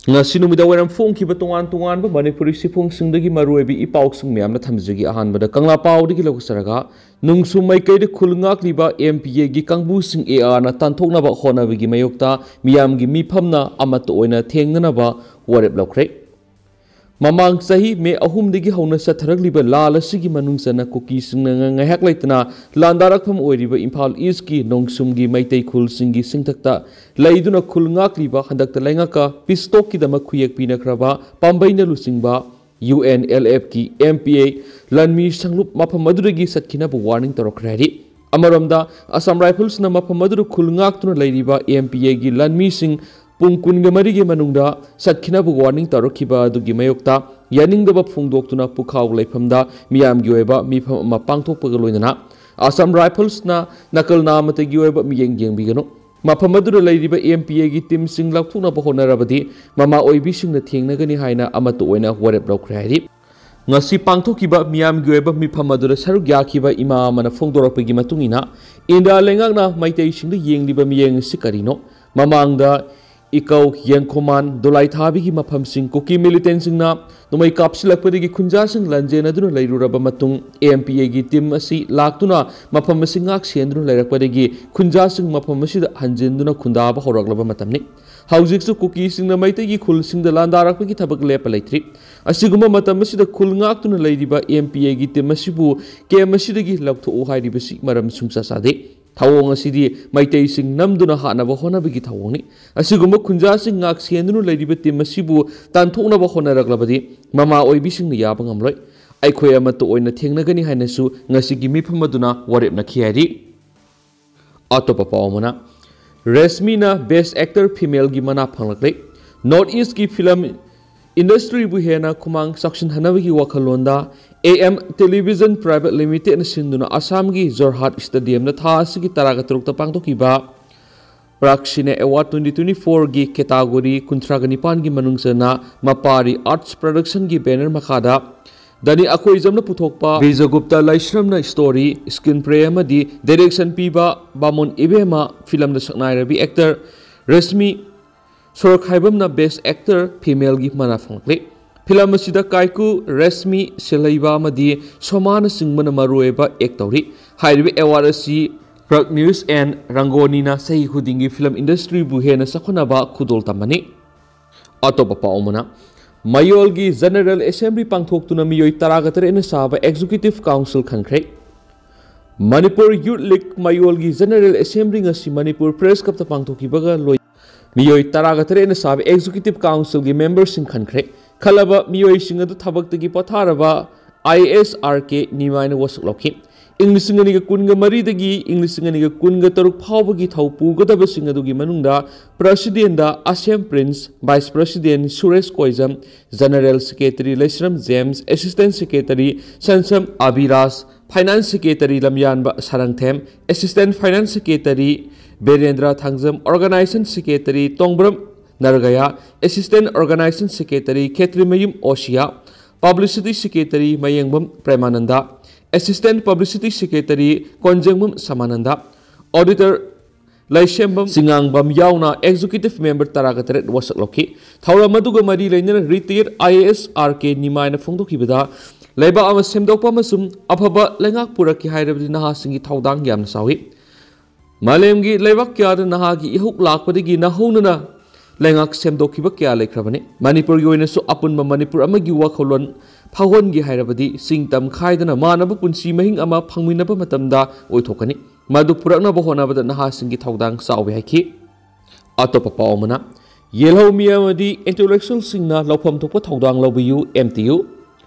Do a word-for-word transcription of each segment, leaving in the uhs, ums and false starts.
ꯉꯁꯤ ꯅꯨꯃꯤꯗꯥꯡ ꯋꯥꯏꯔꯝ ꯐꯣꯡꯈꯤꯕ ꯇꯣꯉꯥꯟ ꯇꯣꯉꯥꯟꯕ ꯃꯅꯤꯄꯨꯔꯤ ꯁꯤꯐꯣꯡꯁꯤꯡꯗꯒꯤ ꯃꯔꯨꯑꯣꯏꯕ ꯏ ꯄꯥꯎꯁꯤꯡ ꯃꯌꯥꯝꯅ ꯊꯝꯖꯒꯦ꯫ ꯑꯍꯥꯟꯕꯗ ꯀꯪꯂꯥ ꯄꯥꯎꯗꯒꯤ ꯂꯧꯖꯔꯒ, ꯅꯣꯡꯁꯨꯝ ꯃꯥꯏꯀꯩꯗ ꯈꯨꯜ ꯉꯥꯛꯂꯤꯕ ꯑꯦꯝ ꯄꯤ ꯑꯦꯒꯤ ꯀꯥꯡꯕꯨꯁꯤꯡ ꯑꯦ ꯑꯥꯔꯅ ꯇꯥꯟꯊꯣꯛꯅꯕ ꯍꯣꯠꯅꯕꯒꯤ ꯃꯥꯌꯣꯛꯇ ꯃꯤꯌꯥꯝꯒꯤ ꯃꯤꯐꯝꯅ ꯑꯃꯠꯇ ꯑꯣꯏꯅ ꯊꯦꯡꯅꯅꯕ ꯋꯥꯔꯦꯞ ꯂꯧꯈ꯭ꯔꯦ꯫ ꯃꯃꯥꯡ ꯆꯍꯤ ꯃꯦ ꯑꯍꯨꯝꯗꯒꯤ ꯍꯧꯅ ꯆꯠꯊꯔꯛꯂꯤꯕ ꯂꯥꯜ ꯑꯁꯤꯒꯤ ꯃꯅꯨꯡ ꯆꯟꯅ ꯀꯨꯀꯤꯁꯤꯡꯅ ꯉ-, ꯉꯥꯏꯍꯥꯛ ꯂꯩꯇꯅ ꯂꯥꯟꯗꯥꯔꯛꯐꯝ ꯑꯣꯏꯔꯤꯕ ꯏꯝꯐꯥꯜ ꯏꯁꯀꯤ ꯅꯣꯡꯁꯨꯝꯒꯤ ꯃꯩꯇꯩ ꯈꯨꯜꯁꯤꯡꯒꯤ ꯁꯤꯡꯊꯛꯇ ꯂꯩꯗꯨꯅ ꯈꯨꯜ ꯉꯥꯛꯂꯤꯕ ꯍꯟꯗꯛꯇ ꯂꯩꯉꯥꯛꯀ ꯄꯤꯁ ꯇꯣꯛꯀꯤꯗꯃꯛ ꯈꯨꯌꯦꯛ ꯄꯤꯅꯈ꯭ꯔꯕ ꯄꯥꯝꯕꯩꯅ ꯂꯨꯆꯤꯡꯕ ꯌꯨ ꯑꯦꯟ ꯑꯦꯜ ꯑꯦꯐꯀꯤ ꯑꯦꯝ ꯄꯤ ꯑꯦ ꯂꯥꯟꯃꯤ ꯁꯪꯂꯨꯞ ꯃꯐꯝ ꯑꯗꯨꯗꯒꯤ ꯆꯠꯈꯤꯅꯕ ꯋꯥꯔꯅꯤꯡ ꯇꯧꯔꯛꯈ꯭ꯔꯦ ꯍꯥꯏꯔꯤ꯫ ꯑꯃꯔꯣꯝꯗ, ꯑꯁꯥꯝ ꯔꯥꯏꯐꯜꯁꯅ ꯃꯐꯝ ꯑꯗꯨꯗ ꯈꯨꯜ ꯉꯥꯛꯇꯨꯅ ꯂꯩꯔꯤꯕ ꯑꯦꯝ ꯄꯤ ꯑꯦꯒꯤ ꯂꯥꯟꯃꯤꯁꯤꯡ ꯄꯨꯡ ꯀꯨꯟꯒ ꯃꯔꯤꯒꯤ ꯃꯅꯨꯡꯗ ꯆꯠꯈꯤꯅꯕ ꯋꯥꯔꯅꯤꯡ ꯇꯧꯔꯛꯈꯤꯕ ꯑꯗꯨꯒꯤ ꯃꯥꯌꯣꯛꯇ ꯌꯥꯅꯤꯡꯗꯕ ꯐꯣꯡꯗꯣꯛꯇꯨꯅ ꯄꯨꯈꯥꯎ ꯂꯩꯐꯝꯗ ꯃꯤꯌꯥꯝꯒꯤ ꯑꯣꯏꯕ ꯃꯤꯐꯝ ꯑꯃ ꯄꯥꯡꯊꯣꯛꯄꯒ ꯂꯣꯏꯅꯅ ꯑꯁꯥꯝ ꯔꯥꯏꯐꯜꯁꯅ ꯅꯥꯀꯜ ꯅꯥꯃꯇꯒꯤ ꯑꯣꯏꯕ ꯃꯤꯠꯌꯦꯡ ꯌꯦꯡꯕꯤꯒꯅꯨ, ꯃꯐꯝ ꯑꯗꯨꯗ ꯂꯩꯔꯤꯕ ꯑꯦꯝ ꯄꯤ ꯑꯦꯒꯤ ꯇꯤꯝꯁꯤꯡ ꯂꯧꯊꯣꯛꯅꯕ ꯍꯣꯠꯅꯔꯕꯗꯤ ꯃꯃꯥ ꯑꯣꯏꯕꯤꯁꯤꯡꯅ ꯊꯦꯡꯅꯒꯅꯤ ꯍꯥꯏꯅ ꯑꯃꯠꯇ ꯑꯣꯏꯅ ꯋꯥꯔꯦꯞ ꯂꯧꯈ꯭ꯔꯦ ꯍꯥꯏꯔꯤ꯫ ꯉꯁꯤ ꯄꯥꯡꯊꯣꯛꯈꯤꯕ ꯃꯤꯌꯥꯝꯒꯤ ꯑꯣꯏꯕ ꯃꯤꯐꯝ ꯑꯗꯨꯗ ꯁꯔꯨꯛ ꯌꯥꯈꯤꯕ ꯏꯃꯥ ꯑꯃꯅ ꯐꯣꯡꯗꯣꯔꯛꯄꯒꯤ ꯃꯇꯨꯡ ꯏꯟꯅ, ꯏꯟꯗꯤꯌꯥ ꯂꯩꯉꯥꯛꯅ ꯃꯩꯇꯩꯁꯤꯡꯗ ꯌꯦꯡꯂꯤꯕ ꯃꯤꯠꯌꯦꯡ ꯑꯁꯤ ꯀꯔꯤꯅꯣ? ꯃꯃꯥꯡꯗ ꯏꯀꯧ, ꯌꯦꯡꯈꯣꯃꯥꯟ, ꯗꯣꯂꯥꯏꯊꯥꯕꯤꯒꯤ ꯃꯐꯝꯁꯤꯡ ꯀꯨꯀꯤ ꯃꯤꯂꯤꯇꯦꯟꯁꯤꯡꯅ ꯅꯣꯡꯃꯩ ꯀꯥꯞꯁꯤꯜꯂꯛꯄꯗꯒꯤ ꯈꯨꯟꯖꯥꯁꯤꯡ ꯂꯥꯟꯖꯦꯟꯅꯗꯨꯅ ꯂꯩꯔꯨꯔꯕ ꯃꯇꯨꯡ, ꯑꯦꯝ ꯄꯤ ꯑꯦꯒꯤ ꯇꯤꯝ ꯑꯁꯤ ꯂꯥꯛꯇꯨꯅ ꯃꯐꯝ ꯑꯁꯤ ꯉꯥꯛ ꯁꯦꯟꯗꯨꯅ ꯂꯩꯔꯛꯄꯗꯒꯤ ꯈꯨꯟꯖꯥꯁꯤꯡ ꯃꯐꯝ ꯑꯁꯤꯗ ꯍꯟꯖꯤꯟꯗꯨꯅ ꯈꯨꯟꯗꯥꯕ ꯍꯧꯔꯛꯂꯕ ꯃꯇꯝꯅꯤ꯫ ꯍꯧꯖꯤꯛꯁꯨ ꯀꯨꯀꯤꯁꯤꯡꯅ ꯃꯩꯇꯩꯒꯤ ꯈꯨꯜꯁꯤꯡꯗ ꯂꯥꯟꯗꯥꯔꯛꯄꯒꯤ ꯊꯕꯛ ꯂꯦꯞꯄ ꯂꯩꯇ꯭ꯔꯤ꯫ ꯑꯁꯤꯒꯨꯝꯕ ꯃꯇꯝ ꯑꯁꯤꯗ ꯈꯨꯜ ꯉꯥꯛꯇꯨꯅ ꯂꯩꯔꯤꯕ ꯑꯦꯝ ꯄꯤ ꯑꯦꯒꯤ ꯇꯤꯝ ꯑꯁꯤꯕꯨ ꯀꯦꯝ ꯑꯁꯤꯗꯒꯤ ꯂꯧꯊꯣꯛꯎ ꯍꯥꯏꯔꯤꯕꯁꯤ ꯃꯔꯝ ꯁꯨꯡꯆꯥ ꯆꯥꯗꯦ꯫ ꯊꯧꯑꯣꯡ ꯑꯁꯤꯗꯤ ꯃꯩꯇꯩꯁꯤꯡ ꯅꯝꯗꯨꯅ ꯍꯥꯠꯅꯕ ꯍꯣꯠꯅꯕꯒꯤ ꯊꯧꯑꯣꯡꯅꯤ꯫ ꯑꯁꯤꯒꯨꯝꯕ ꯈꯨꯟꯖꯥꯁꯤꯡ ꯉꯥꯛ ꯁꯦꯟꯗꯨꯅ ꯂꯩꯔꯤꯕ ꯇꯤꯝ ꯑꯁꯤꯕꯨ ꯇꯥꯟꯊꯣꯛꯅꯕ ꯍꯣꯠꯅꯔꯛꯂꯕꯗꯤ ꯃꯃꯥ ꯑꯣꯏꯕꯤꯁꯤꯡꯅ ꯌꯥꯕ ꯉꯝꯂꯣꯏ꯫ ꯑꯩꯈꯣꯏ ꯑꯃꯠꯇ ꯑꯣꯏꯅ ꯊꯦꯡꯅꯒꯅꯤ ꯍꯥꯏꯅꯁꯨ ꯉꯁꯤꯒꯤ ꯃꯤꯐꯝ ꯑꯗꯨꯅ ꯋꯥꯔꯦꯞꯅꯈꯤ ꯍꯥꯏꯔꯤ꯫ ꯑꯇꯣꯞꯄ ꯄꯥꯎ ꯑꯃꯅ, ꯔꯦꯁꯃꯤꯅ ꯕꯦꯁ ꯑꯦꯛꯇꯔ ꯐꯤꯃꯦꯜꯒꯤ ꯃꯅꯥ ꯐꯪꯂꯛꯂꯦ꯫ ꯅꯣꯔꯠ ꯏꯁꯀꯤ ꯐꯤꯂꯝ ꯏꯟꯗꯁꯇ꯭ꯔꯤꯕꯨ ꯍꯦꯟꯅ ꯈꯨꯃꯥꯡ ꯆꯥꯎꯁꯤꯟꯍꯟꯅꯕꯒꯤ ꯋꯥꯈꯜꯂꯣꯟꯗ ꯑꯦ ꯑꯦꯝ ꯇꯦꯂꯤꯚꯤꯖꯟ ꯄ꯭ꯔꯥꯏꯚꯦꯠ ꯂꯤꯃꯤꯇꯦꯗꯅ ꯁꯤꯟꯗꯨꯅ ꯑꯁꯥꯝꯒꯤ ꯖꯣꯔꯍꯥꯠ ꯁ꯭ꯇꯦꯗꯤꯌꯝꯗ ꯊꯥ ꯑꯁꯤꯒꯤ ꯇꯔꯥꯒ ꯇꯔꯨꯛꯇ ꯄꯥꯡꯊꯣꯛꯈꯤꯕ ꯄ꯭ꯔꯥꯛꯁꯤꯅ ꯑꯦꯋꯥꯔꯗ ꯇ꯭ꯋꯦꯟꯇꯤ ꯇ꯭ꯋꯦꯟꯇꯤ ꯐꯣꯔꯒꯤ ꯀꯦꯇꯥꯒꯣꯔꯤ ꯀꯨꯟꯊ꯭ꯔꯥꯒ ꯅꯤꯄꯥꯟꯒꯤ ꯃꯅꯨꯡ ꯆꯟꯅ ꯃꯄꯥꯔꯤ ꯑꯥꯔꯠꯁ ꯄ꯭ꯔꯗꯛꯁꯟꯒꯤ ꯕꯦꯅꯔ ꯃꯈꯥꯗ ꯗꯅꯤ ꯑꯀꯣꯏꯖꯝꯅ ꯄꯨꯊꯣꯛꯄ ꯕꯤꯖꯒꯨꯞꯇ ꯂꯥꯏꯁ꯭ꯔꯝꯅ ꯁ꯭ꯇꯣꯔꯤ, ꯁ꯭ꯀ꯭ꯔꯤꯟ ꯄ꯭ꯂꯦ ꯑꯃꯗꯤ ꯗꯥꯏꯔꯦꯛꯁꯟ ꯄꯤꯕ ꯕꯥꯃꯣꯟ ꯏꯕꯦꯝꯃ ꯐꯤꯂꯝꯗ ꯁꯛꯅꯥꯏꯔꯕꯤ ꯑꯦꯛꯇꯔ ꯔꯦꯁꯃꯤ ꯁꯣꯔꯣꯛꯈꯥꯏꯕꯝꯅ Best Actor Femaleꯒꯤ ꯃꯅꯥ ꯐꯪꯂꯛꯂꯤ꯫ ꯐꯤꯂꯝ ꯑꯁꯤꯗ ꯀꯥꯏꯀꯨ, ꯔꯦꯁꯃꯤ, ꯁꯤꯜꯍꯩꯕ ꯑꯃꯗꯤ ꯁꯣꯃꯥꯅꯆꯤꯡꯕꯅ ꯃꯔꯨꯑꯣꯏꯕ ꯑꯦꯛ ꯇꯧꯔꯤ꯫ ꯍꯥꯏꯔꯤꯕ ꯑꯦꯋꯥꯔꯗ ꯑꯁꯤ Prag News and Rangoniꯅ ꯆꯍꯤ ꯈꯨꯗꯤꯡꯒꯤ ꯐꯤꯂꯝ ꯏꯟꯗꯁꯇ꯭ꯔꯤꯕꯨ ꯍꯦꯟꯅ ꯆꯥꯎꯈꯠꯅꯕ ꯈꯨꯗꯣꯜ ꯇꯝꯕꯅꯤ꯫ ꯑꯇꯣꯞꯄ ꯄꯥꯎ ꯑꯃꯅ, ꯃꯌꯣꯜꯒꯤ General Assembly ꯄꯥꯡꯊꯣꯛꯇꯨꯅ ꯃꯤꯑꯣꯏ ꯇꯔꯥꯒ ꯇꯔꯦꯠꯅ ꯁꯥꯕ Executive Council ꯈꯟꯈ꯭ꯔꯦ꯫ Manipur Youth League ꯃꯌꯣꯜꯒꯤ General Assembly ꯉꯁꯤ ꯃꯅꯤꯄꯨꯔ Press Clubꯇ ꯄꯥꯡꯊꯣꯛꯈꯤꯕꯒ ꯂꯣꯏ-, ꯃꯤꯑꯣꯏ ꯇꯔꯥꯒ ꯇꯔꯦꯠꯅ ꯁꯥꯕ Executive Councilꯒꯤ memberꯁꯤꯡ ꯈꯟꯈ꯭ꯔꯦ꯫ ꯈꯜꯂꯕ ꯃꯤꯑꯣꯏꯁꯤꯡ ꯑꯗꯨ ꯊꯕꯛꯇꯒꯤ ꯄꯣꯊꯥꯔꯕ I A S R K ꯅꯤꯃꯥꯏꯅ ꯋꯥꯁꯛ ꯂꯧꯈꯤ꯫ ꯏꯪ ꯂꯤꯁꯤꯡ ꯑꯅꯤꯒ ꯀꯨꯟꯒ ꯃꯔꯤꯗꯒꯤ ꯏꯪ ꯂꯤꯁꯤꯡ ꯑꯅꯤꯒ ꯀꯨꯟꯒ ꯇꯔꯨꯛ ꯐꯥꯎꯕꯒꯤ ꯊꯧ ꯄꯨꯒꯗꯕꯁꯤꯡ ꯑꯗꯨꯒꯤ ꯃꯅꯨꯡꯗ Presidentꯗ Asem Prince, Vice President Suresh Koijam, General Secretary Leishram James, Assistant Secretary Sanasam Abiraj, Finance Secretary Lamyanba Sarangthem, Assistant Finance Secretary Birendra Thangjam, Organization Secretary Tongbram Naragaya, Assistant Organization Secretary Khetrimayum Oshiya, Publicity Secretary Mayengbam Premananda, Assistant Publicity Secretary Konjengbam Samananda, Auditor Leishembam Chingangbam ꯌꯥꯎꯅ Executive Member ꯇꯔꯥꯒ ꯇꯔꯦꯠ ꯋꯥꯁꯛ ꯂꯧꯈꯤ꯫ ꯊꯧꯔꯝ ꯑꯗꯨꯒ ꯃꯔꯤ ꯂꯩꯅꯅ Retired I A S R K ꯅꯤꯃꯥꯏꯅ ꯐꯣꯡꯗꯣꯛꯈꯤꯕꯗ, ꯂꯩꯕꯥꯛ ꯑꯃ ꯁꯦꯝꯗꯣꯛꯄ ꯑꯃꯁꯨꯡ ꯑꯐꯕ ꯂꯩꯉꯥꯛ ꯄꯨꯔꯛꯀꯦ ꯍꯥꯏꯔꯕꯗꯤ ꯅꯍꯥꯁꯤꯡꯒꯤ ꯊꯧꯗꯥꯡ ꯌꯥꯝꯅ ꯆꯥꯎꯏ꯫ ꯃꯥꯂꯦꯝꯒꯤ ꯂꯩꯕꯥꯛ ꯀꯌꯥꯗ ꯅꯍꯥꯒꯤ ꯏꯍꯧ ꯂꯥꯛꯄꯗꯒꯤ ꯅꯧꯍꯧꯅꯅ ꯂꯩꯉꯥꯛ ꯁꯦꯝꯗꯣꯛꯈꯤꯕ ꯀꯌꯥ ꯂꯩꯈ꯭ꯔꯕꯅꯤ꯫ ꯃꯅꯤꯄꯨꯔꯒꯤ ꯑꯣꯏꯅꯁꯨ ꯑꯄꯨꯟꯕ ꯃꯅꯤꯄꯨꯔ ꯑꯃꯒꯤ ꯋꯥꯈꯜꯂꯣꯟ ꯐꯥꯎꯍꯟꯒꯦ ꯍꯥꯏꯔꯕꯗꯤ ꯆꯤꯡ ꯇꯝ ꯈꯥꯏꯗꯅ ꯃꯥꯟꯅꯕ ꯄꯨꯟꯁꯤ ꯃꯍꯤꯡ ꯑꯃ ꯐꯪꯃꯤꯟꯅꯕ ꯃꯇꯝꯗ ꯑꯣꯏꯊꯣꯛꯀꯅꯤ꯫ ꯃꯗꯨ ꯄꯨꯔꯛꯅꯕ ꯍꯣꯠꯅꯕꯗ ꯅꯍꯥꯁꯤꯡꯒꯤ ꯊꯧꯗꯥꯡ ꯆꯥꯎꯏ ꯍꯥꯏꯈꯤ꯫ ꯑꯇꯣꯞꯄ ꯄꯥꯎ ꯑꯃꯅ, ꯌꯦꯜꯍꯧꯃꯤ ꯑꯃꯗꯤ Intellectualꯁꯤꯡꯅ ꯂꯧꯐꯝ ꯊꯣꯛꯄ ꯊꯧꯗꯥꯡ ꯂꯧꯕꯤꯌꯨ, M T U꯫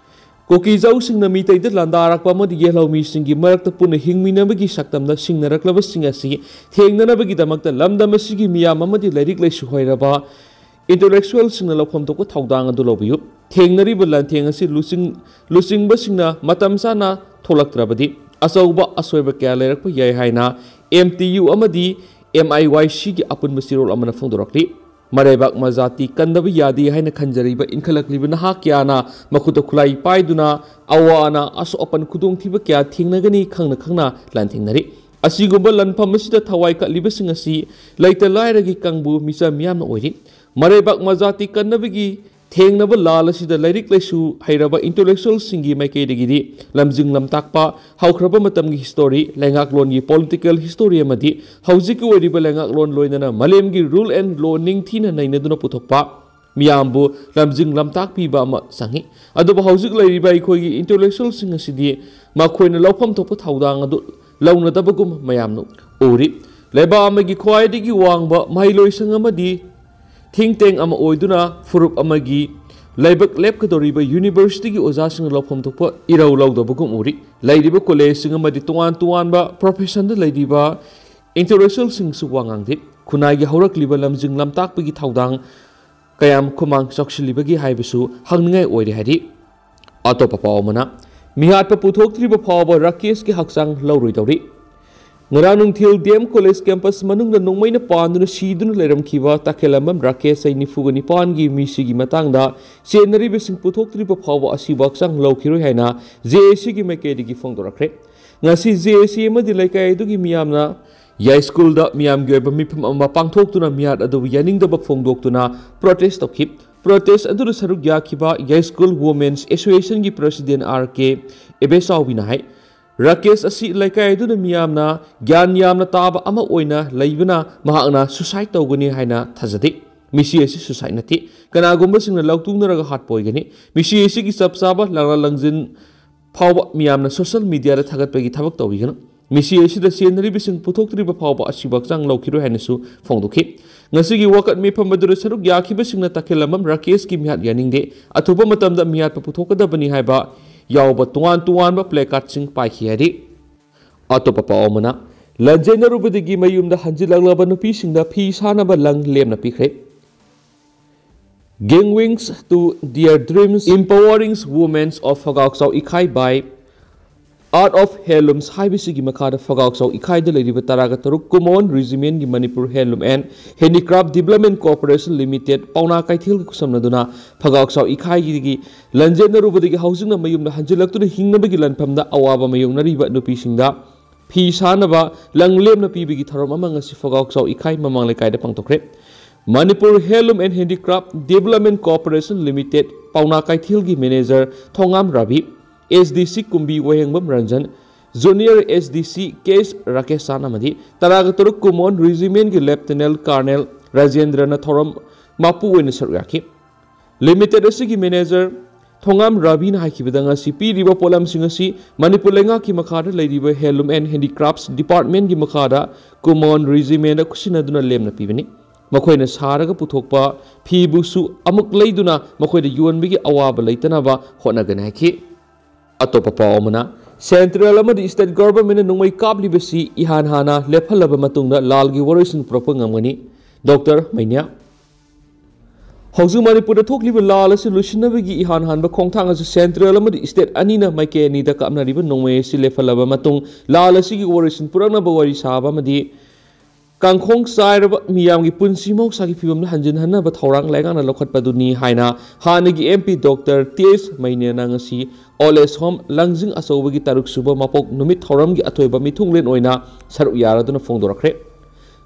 ꯀꯨꯀꯤꯖꯧꯁꯤꯡꯅ ꯃꯤꯇꯩꯗ ꯂꯥꯟꯗꯥꯔꯛꯄ ꯑꯃꯗꯤ ꯌꯦꯜꯍꯧꯃꯤꯁꯤꯡꯒꯤ ꯃꯔꯛꯇ ꯄꯨꯟꯅ ꯍꯤꯡꯃꯤꯟꯅꯕꯒꯤ ꯁꯛꯇꯝꯗ ꯁꯤꯡꯅꯔꯛꯂꯕꯁꯤꯡ ꯑꯁꯤ ꯊꯦꯡꯅꯅꯕꯒꯤꯗꯃꯛꯇ ꯂꯝꯗꯝ ꯑꯁꯤꯒꯤ ꯃꯤꯌꯥꯝ ꯑꯃꯗꯤ ꯂꯥꯏꯔꯤꯛ ꯂꯥꯏꯁꯨ ꯍꯩꯔꯕ Intellectualꯁꯤꯡꯅ ꯂꯧꯐꯝ ꯊꯣꯛꯄ ꯊꯧꯗꯥꯡ ꯑꯗꯨ ꯂꯧꯕꯤꯌꯨ꯫ ꯊꯦꯡꯅꯔꯤꯕ ꯂꯥꯟꯊꯦꯡ ꯑꯁꯤ ꯂꯨꯆꯤꯡ-, ꯂꯨꯆꯤꯡꯕꯁꯤꯡꯅ ꯃꯇꯝ ꯆꯥꯅ ꯊꯣꯛꯂꯛꯇ꯭ꯔꯕꯗꯤ ꯑꯆꯧꯕ ꯑꯁꯣꯏꯕ ꯀꯌꯥ ꯂꯩꯔꯛꯄ ꯌꯥꯏ ꯍꯥꯏꯅ M T U ꯑꯃꯗꯤ M I Y Cꯒꯤ ꯑꯄꯨꯟꯕ ꯆꯦꯔꯣꯜ ꯑꯃꯅ ꯐꯣꯡꯗꯣꯔꯛꯂꯤ꯫ ꯃꯔꯩꯕꯥꯛ ꯃꯖꯥꯇꯤ ꯀꯟꯗꯕ ꯌꯥꯗꯦ ꯍꯥꯏꯅ ꯈꯟꯖꯔꯤꯕ ꯏꯟꯈꯠꯂꯛꯂꯤꯕ ꯅꯍꯥ ꯀꯌꯥꯅ ꯃꯈꯨꯠꯇ ꯈꯨꯠꯂꯥꯏ ꯄꯥꯏꯗꯨꯅ ꯑꯋꯥ ꯑꯅꯥ, ꯑꯁꯣꯛ ꯑꯄꯟ, ꯈꯨꯗꯣꯡꯊꯤꯕ ꯀꯌꯥ ꯊꯦꯡꯅꯒꯅꯤ ꯈꯪꯅ ꯈꯪꯅ ꯂꯥꯟꯊꯦꯡꯅꯔꯤ꯫ ꯑꯁꯤꯒꯨꯝꯕ ꯂꯥꯟꯐꯝ ꯑꯁꯤꯗ ꯊꯋꯥꯏ ꯀꯠꯂꯤꯕꯁꯤꯡ ꯑꯁꯤ ꯂꯩꯇ ꯂꯥꯏꯔꯒꯤ ꯀꯥꯡꯕꯨ ꯃꯤꯆꯝ ꯃꯤꯌꯥꯝꯅ ꯑꯣꯏꯔꯤ꯫ ꯃꯔꯩꯕꯥꯛ ꯃꯖꯥꯇꯤ ꯀꯟꯅꯕꯒꯤ ꯊꯦꯡꯅꯕ ꯂꯥꯜ ꯑꯁꯤꯗ ꯂꯥꯏꯔꯤꯛ ꯂꯥꯏꯁꯨ ꯍꯩꯔꯕ ꯏꯟꯇꯦꯂꯦꯛꯆꯨꯋꯦꯜꯁꯤꯡꯒꯤ ꯃꯥꯏꯀꯩꯗꯒꯤꯗꯤ ꯂꯝꯖꯤꯡ ꯂꯝꯇꯥꯛꯄ, ꯍꯧꯈ꯭ꯔꯕ ꯃꯇꯝꯒꯤ ꯍꯤꯁꯇꯣꯔꯤ, ꯂꯩꯉꯥꯛꯂꯣꯟꯒꯤ ꯄꯣꯂꯤꯇꯤꯀꯦꯜ ꯍꯤꯁꯇꯣꯔꯤ ꯑꯃꯗꯤ ꯍꯧꯖꯤꯛꯀꯤ ꯑꯣꯏꯔꯤꯕ ꯂꯩꯉꯥꯛꯂꯣꯟ ꯂꯣꯏꯅꯅ ꯃꯥꯂꯦꯝꯒꯤ ꯔꯨꯜ ꯑꯦꯟ ꯂꯣ ꯅꯤꯡꯊꯤꯅ ꯅꯩꯅꯗꯨꯅ ꯄꯨꯊꯣꯛꯄ, ꯃꯤꯌꯥꯝꯕꯨ ꯂꯝꯖꯤꯡ ꯂꯝꯇꯥꯛꯄꯤꯕ ꯑꯃ ꯆꯪꯏ꯫ ꯑꯗꯨꯕꯨ ꯍꯧꯖꯤꯛ ꯂꯩꯔꯤꯕ ꯑꯩꯈꯣꯏꯒꯤ ꯏꯟꯇꯦꯂꯦꯛꯆꯨꯋꯦꯜꯁꯤꯡ ꯑꯁꯤꯗꯤ ꯃꯈꯣꯏꯅ ꯂꯧꯐꯝ ꯊꯣꯛꯄ ꯊꯧꯗꯥꯡ ꯑꯗꯨ ꯂꯧꯅꯗꯕꯒꯨꯝ ꯃꯌꯥꯝꯅ ꯎꯔꯤ꯫ ꯂꯩꯕꯥꯛ ꯑꯃꯒꯤ ꯈ꯭ꯋꯥꯏꯗꯒꯤ ꯋꯥꯡꯕ ꯃꯍꯩꯂꯣꯏꯁꯪ ꯑꯃꯗꯤ ꯊꯤꯡ ꯇꯦꯡ ꯑꯃ ꯑꯣꯏꯗꯨꯅ ꯐꯨꯔꯨꯞ ꯑꯃꯒꯤ ꯂꯥꯏꯕꯛ ꯂꯦꯞꯀꯗꯧꯔꯤꯕ ꯌꯨꯅꯤꯚꯔꯁꯤꯇꯤꯒꯤ ꯑꯣꯖꯥꯁꯤꯡꯅ ꯂꯧꯐꯝ ꯊꯣꯛꯄ ꯏꯔꯧ ꯂꯧꯗꯕꯒꯨꯝ ꯎꯔꯤ꯫ ꯂꯩꯔꯤꯕ ꯀꯣꯂꯦꯖꯁꯤꯡ ꯑꯃꯗꯤ ꯇꯣꯉꯥꯟ ꯇꯣꯉꯥꯟꯕ ꯄ꯭ꯔꯣꯐꯦꯁꯟꯗ ꯂꯩꯔꯤꯕ ꯏꯟꯇꯦꯂꯦꯛꯆꯨꯋꯦꯜꯁꯤꯡꯁꯨ ꯋꯥ ꯉꯥꯡꯗꯦ꯫ ꯈꯨꯟꯅꯥꯏꯒꯤ ꯍꯧꯔꯛꯂꯤꯕ ꯂꯝꯖꯤꯡ ꯂꯝꯇꯥꯛꯄꯒꯤ ꯊꯧꯗꯥꯡ ꯀꯌꯥꯝ ꯈꯨꯃꯥꯡ ꯆꯥꯎꯁꯤꯜꯂꯤꯕꯒꯦ ꯍꯥꯏꯕꯁꯨ ꯍꯪꯅꯤꯡꯉꯥꯏ ꯑꯣꯏꯔꯦ ꯍꯥꯏꯔꯤ꯫ ꯑꯇꯣꯞꯄ ꯄꯥꯎ ꯑꯃꯅ, ꯃꯤꯍꯥꯠꯄ ꯄꯨꯊꯣꯛꯇ꯭ꯔꯤꯕ ꯐꯥꯎꯕ ꯔꯥꯀꯦꯁꯀꯤ ꯍꯛꯆꯥꯡ ꯂꯧꯔꯣꯏꯗꯧꯔꯤ꯫ ꯉꯔꯥꯡ ꯅꯨꯡꯊꯤꯜ ꯗꯤ ꯑꯦꯝ ꯀꯣꯂꯦꯖ ꯀꯦꯝꯄꯁ ꯃꯅꯨꯡꯗ ꯅꯣꯡꯃꯩꯅ ꯄꯥꯟꯗꯨꯅ ꯁꯤꯗꯨꯅ ꯂꯩꯔꯝꯈꯤꯕ ꯇꯈꯦꯂꯝꯕꯝ ꯔꯥꯀꯦꯁ, ꯆꯍꯤ ꯅꯤꯐꯨꯒ ꯅꯤꯄꯥꯟꯒꯤ ꯃꯤꯁꯤꯒꯤ ꯃꯇꯥꯡꯗ ꯆꯦꯟꯅꯔꯤꯕꯁꯤꯡ ꯄꯨꯊꯣꯛꯇ꯭ꯔꯤꯕ ꯐꯥꯎꯕ ꯑꯁꯤꯕꯨ ꯍꯛꯆꯥꯡ ꯂꯧꯈꯤꯔꯣꯏ ꯍꯥꯏꯅ ꯖꯦ ꯑꯦ ꯁꯤꯒꯤ ꯃꯥꯏꯀꯩꯗꯒꯤ ꯐꯣꯡꯗꯣꯔꯛꯈ꯭ꯔꯦ꯫ ꯉꯁꯤ ꯖꯦ ꯑꯦ ꯁꯤ ꯑꯃꯗꯤ ꯂꯩꯀꯥꯏ ꯑꯗꯨꯒꯤ ꯃꯤꯌꯥꯝꯅ ꯌꯥꯏꯁ꯭ꯀꯨꯜꯗ ꯃꯤꯌꯥꯝꯒꯤ ꯑꯣꯏꯕ ꯃꯤꯐꯝ ꯑꯃ ꯄꯥꯡꯊꯣꯛꯇꯨꯅ ꯃꯤꯍꯥꯠ ꯑꯗꯨꯕꯨ ꯌꯥꯅꯤꯡꯗꯕ ꯐꯣꯡꯗꯣꯛꯇꯨꯅ ꯄ꯭ꯔꯣꯇꯦꯁ ꯇꯧꯈꯤ꯫ ꯄ꯭ꯔꯣꯇꯦꯁ ꯑꯗꯨꯗ ꯁꯔꯨꯛ ꯌꯥꯈꯤꯕ ꯌꯥꯏꯁ꯭ꯀꯨꯜ ꯋꯨꯃꯦꯟꯁ ꯑꯦꯁꯣꯁꯤꯌꯦꯁꯟꯒꯤ ꯄ꯭ꯔꯦꯁꯤꯗꯦꯟ ꯑꯥꯔ ꯀꯦ ꯏꯕꯦꯆꯥꯎꯕꯤꯅ ꯍꯥꯏ, ꯔꯥꯀꯦꯁ ꯑꯁꯤ ꯂꯩꯀꯥꯏ ꯑꯗꯨꯗ ꯃꯤꯌꯥꯝꯅ ꯒ꯭ꯌꯥꯟ ꯌꯥꯝꯅ ꯇꯥꯕ ꯑꯃ ꯑꯣꯏꯅ ꯂꯩꯕꯅ ꯃꯍꯥꯛꯅ ꯁꯨꯁꯥꯏꯗ ꯇꯧꯒꯅꯤ ꯍꯥꯏꯅ ꯊꯥꯖꯗꯦ꯫ ꯃꯤꯁꯤ ꯑꯁꯤ ꯁꯨꯁꯥꯏꯗ ꯅꯠꯇꯦ꯫ ꯀꯅꯥꯒꯨꯝꯕꯁꯤꯡꯅ ꯂꯧꯇꯨꯅꯔꯒ ꯍꯥꯠꯄ ꯑꯣꯏꯒꯅꯤ꯫ ꯃꯤꯁꯤ ꯑꯁꯤꯒꯤ ꯆꯞ ꯆꯥꯕ ꯂꯥꯡꯂꯥ ꯂꯪꯖꯤꯟ ꯐꯥꯎꯕ ꯃꯤꯌꯥꯝꯅ ꯁꯣꯁꯤꯌꯦꯜ ꯃꯤꯗꯤꯌꯥꯗ ꯊꯥꯒꯠꯄꯒꯤ ꯊꯕꯛ ꯇꯧꯕꯤꯒꯅꯨ꯫ ꯃꯤꯁꯤ ꯑꯁꯤꯗ ꯆꯦꯟꯅꯔꯤꯕꯁꯤꯡ ꯄꯨꯊꯣꯛꯇ꯭ꯔꯤꯕ ꯐꯥꯎꯕ ꯑꯁꯤꯕꯨ ꯍꯛꯆꯥꯡ ꯂꯧꯈꯤꯔꯣꯏ ꯍꯥꯏꯅꯁꯨ ꯐꯣꯡꯗꯣꯛꯈꯤ꯫ ꯉꯁꯤꯒꯤ ꯋꯥꯀꯠ ꯃꯤꯐꯝ ꯑꯗꯨꯗ ꯁꯔꯨꯛ ꯌꯥꯈꯤꯕꯁꯤꯡꯅ ꯇꯈꯦꯂꯝꯕꯝ ꯔꯥꯀꯦꯁꯀꯤ ꯃꯤꯍꯥꯠ ꯌꯥꯅꯤꯡꯗꯦ, ꯑꯊꯨꯕ ꯃꯇꯝꯗ ꯃꯤꯍꯥꯠꯄ ꯄꯨꯊꯣꯛꯀꯗꯕꯅꯤ ꯍꯥꯏꯕ ꯌꯥꯎꯕ ꯇꯣꯉꯥꯟ ꯇꯣꯉꯥꯟꯕ ꯄ꯭ꯂꯦꯀꯥꯔꯗꯁꯤꯡ ꯄꯥꯏꯈꯤ ꯍꯥꯏꯔꯤ꯫ ꯑꯇꯣꯞꯄ ꯄꯥꯎ ꯑꯃꯅ, ꯂꯟꯖꯦꯟꯅꯔꯨꯕꯗꯒꯤ ꯃꯌꯨꯝꯗ ꯍꯟꯖꯤꯜꯂꯛꯂꯕ ꯅꯨꯄꯤꯁꯤꯡꯗ ꯐꯤ ꯁꯥꯅꯕ ꯂꯪ ꯂꯦꯝꯅ ꯄꯤꯈ꯭ꯔꯦ꯫ Giving Wings to Their Dreams, Empowering Women of Fagakchao Ikhai by Art of Handlooms ꯍꯥꯏꯕꯁꯤꯒꯤ ꯃꯈꯥꯗ ꯐꯒꯥꯎꯆꯥꯎ ꯏꯈꯥꯏꯗ ꯂꯩꯔꯤꯕ ꯇꯔꯥꯒ ꯇꯔꯨꯛ ꯀꯨꯃꯣꯟ ꯔꯤꯖꯤꯃꯦꯟꯒꯤ Manipur handloom and handicraft development corporation limited ꯄꯥꯎꯅꯥ ꯀꯩꯊꯦꯜꯒ ꯈꯨꯠꯁꯝꯅꯗꯨꯅ ꯐꯒꯥꯎꯆꯥꯎ ꯏꯈꯥꯏꯒꯤ ꯂꯟꯖꯦꯟꯅꯔꯨꯕꯗꯒꯤ ꯍꯧꯖꯤꯛꯅ ꯃꯌꯨꯝꯗ ꯍꯟꯖꯤꯜꯂꯛꯇꯨꯅ ꯍꯤꯡꯅꯕꯒꯤ ꯂꯥꯟꯐꯝꯗ ꯑꯋꯥꯕ ꯃꯥꯌꯣꯛꯅꯔꯤꯕ ꯅꯨꯄꯤꯁꯤꯡꯗ ꯐꯤ ꯁꯥꯅꯕ ꯂꯪ ꯂꯦꯝꯅ ꯄꯤꯕꯒꯤ ꯊꯧꯔꯝ ꯑꯃ ꯉꯁꯤ ꯐꯒꯥꯎꯆꯥꯎ ꯏꯈꯥꯏ ꯃꯃꯥꯡ ꯂꯩꯀꯥꯏꯗ ꯄꯥꯡꯊꯣꯛꯈ꯭ꯔꯦ꯫ Manipur Handloom and Handicraft Development Corporation Limited ꯄꯥꯎꯅꯥ ꯀꯩꯊꯦꯜꯒꯤ manager ꯊꯣꯉꯥꯝ ꯔꯥꯕꯤ, S D C ꯀꯨꯝꯕꯤ ꯋꯥꯍꯦꯡꯕꯝ Ranjan, Junior S D C K S ꯔꯥꯀꯦꯁꯥꯟ ꯑꯃꯗꯤ ꯇꯔꯥꯒ ꯇꯔꯨꯛ Common Regimentꯀꯤ Lieutenant Colonel ꯔꯥꯖꯦꯟꯗ꯭ꯔꯅ ꯊꯧꯔꯝ ꯃꯄꯨ ꯑꯣꯏꯅ ꯁꯔꯨꯛ ꯌꯥꯈꯤ꯫ Limited ꯑꯁꯤꯒꯤ manager ꯊꯣꯉꯥꯝ ꯔꯥꯕꯤꯅ ꯍꯥꯏꯈꯤꯕꯗ, ꯉꯁꯤ ꯄꯤꯔꯤꯕ ꯄꯣꯠꯂꯝꯁꯤꯡ ꯑꯁꯤ ꯃꯅꯤꯄꯨꯔ ꯂꯩꯉꯥꯛꯀꯤ ꯃꯈꯥꯗ ꯂꯩꯔꯤꯕ Handloom and Handicrafts Departmentꯀꯤ ꯃꯈꯥꯗ Common Regimentꯗ ꯈꯨꯠꯁꯤꯟꯅꯗꯨꯅ ꯂꯦꯝꯅ ꯄꯤꯕꯅꯤ꯫ ꯃꯈꯣꯏꯅ ꯁꯥꯔꯒ ꯄꯨꯊꯣꯛꯄ ꯐꯤꯕꯨꯁꯨ ꯑꯃꯨꯛ ꯂꯩꯗꯨꯅ ꯃꯈꯣꯏꯗ ꯌꯣꯟꯕꯒꯤ ꯑꯋꯥꯕ ꯂꯩꯇꯅꯕ ꯍꯣꯠꯅꯒꯅꯤ ꯍꯥꯏꯈꯤ꯫ ꯑꯇꯣꯞꯄ ꯄꯥꯎ ꯑꯃꯅ, central ꯑꯃꯗꯤ state governmentꯅ ꯅꯣꯡꯃꯩ ꯀꯥꯞꯂꯤꯕꯁꯤ ꯏꯍꯥꯟ ꯍꯥꯟꯅ ꯂꯦꯞꯍꯜꯂꯕ ꯃꯇꯨꯡꯗ ꯂꯥꯜꯒꯤ ꯋꯥꯔꯣꯏꯁꯤꯟ ꯄꯨꯔꯛꯄ ꯉꯝꯒꯅꯤ꯫ ꯗꯣꯛꯇꯔ ꯃꯩꯅ꯭ꯌꯥ꯫ ꯍꯧꯖꯤꯛ ꯃꯅꯤꯄꯨꯔꯗ ꯊꯣꯛꯂꯤꯕ ꯂꯥꯜ ꯑꯁꯤ ꯂꯣꯏꯁꯤꯟꯅꯕꯒꯤ ꯏꯍꯥꯟ ꯍꯥꯟꯕ ꯈꯣꯡꯊꯥꯡ ꯑꯁꯤ central ꯑꯃꯗꯤ state ꯑꯅꯤꯅ ꯃꯥꯏꯀꯩ ꯑꯅꯤꯗ ꯀꯥꯞꯅꯔꯤꯕ ꯅꯣꯡꯃꯩ ꯑꯁꯤ ꯂꯦꯞꯍꯜꯂꯕ ꯃꯇꯨꯡ, ꯂꯥꯜ ꯑꯁꯤꯒꯤ ꯋꯥꯔꯣꯏꯁꯤꯟ ꯄꯨꯔꯛꯅꯕ ꯋꯥꯔꯤ ꯁꯥꯕ ꯑꯃꯗꯤ ꯀꯥꯡꯈꯣꯡ ꯆꯥꯏꯔꯕ ꯃꯤꯌꯥꯝꯒꯤ ꯄꯨꯟꯁꯤ ꯃꯍꯧꯁꯥꯒꯤ ꯐꯤꯕꯝꯗ ꯍꯟꯖꯤꯟꯍꯟꯅꯕ ꯊꯧꯔꯥꯡ ꯂꯩꯉꯥꯛꯅ ꯂꯧꯈꯠꯄꯗꯨꯅꯤ ꯍꯥꯏꯅ ꯍꯥꯟꯅꯒꯤ M P ꯗꯣꯛꯇꯔ ꯇꯤ ꯑꯦꯁ ꯃꯩꯅꯦꯅ ꯉꯁꯤ Old Age Home ꯂꯪꯖꯤꯡ ꯑꯆꯧꯕꯒꯤ ꯇꯔꯨꯛ ꯁꯨꯕ ꯃꯄꯣꯛ ꯅꯨꯃꯤꯠ ꯊꯧꯔꯝꯒꯤ ꯑꯊꯣꯏꯕ ꯃꯤꯊꯨꯡꯂꯦꯟ ꯑꯣꯏꯅ ꯁꯔꯨꯛ ꯌꯥꯔꯗꯨꯅ ꯐꯣꯡꯗꯣꯔꯛꯈ꯭ꯔꯦ꯫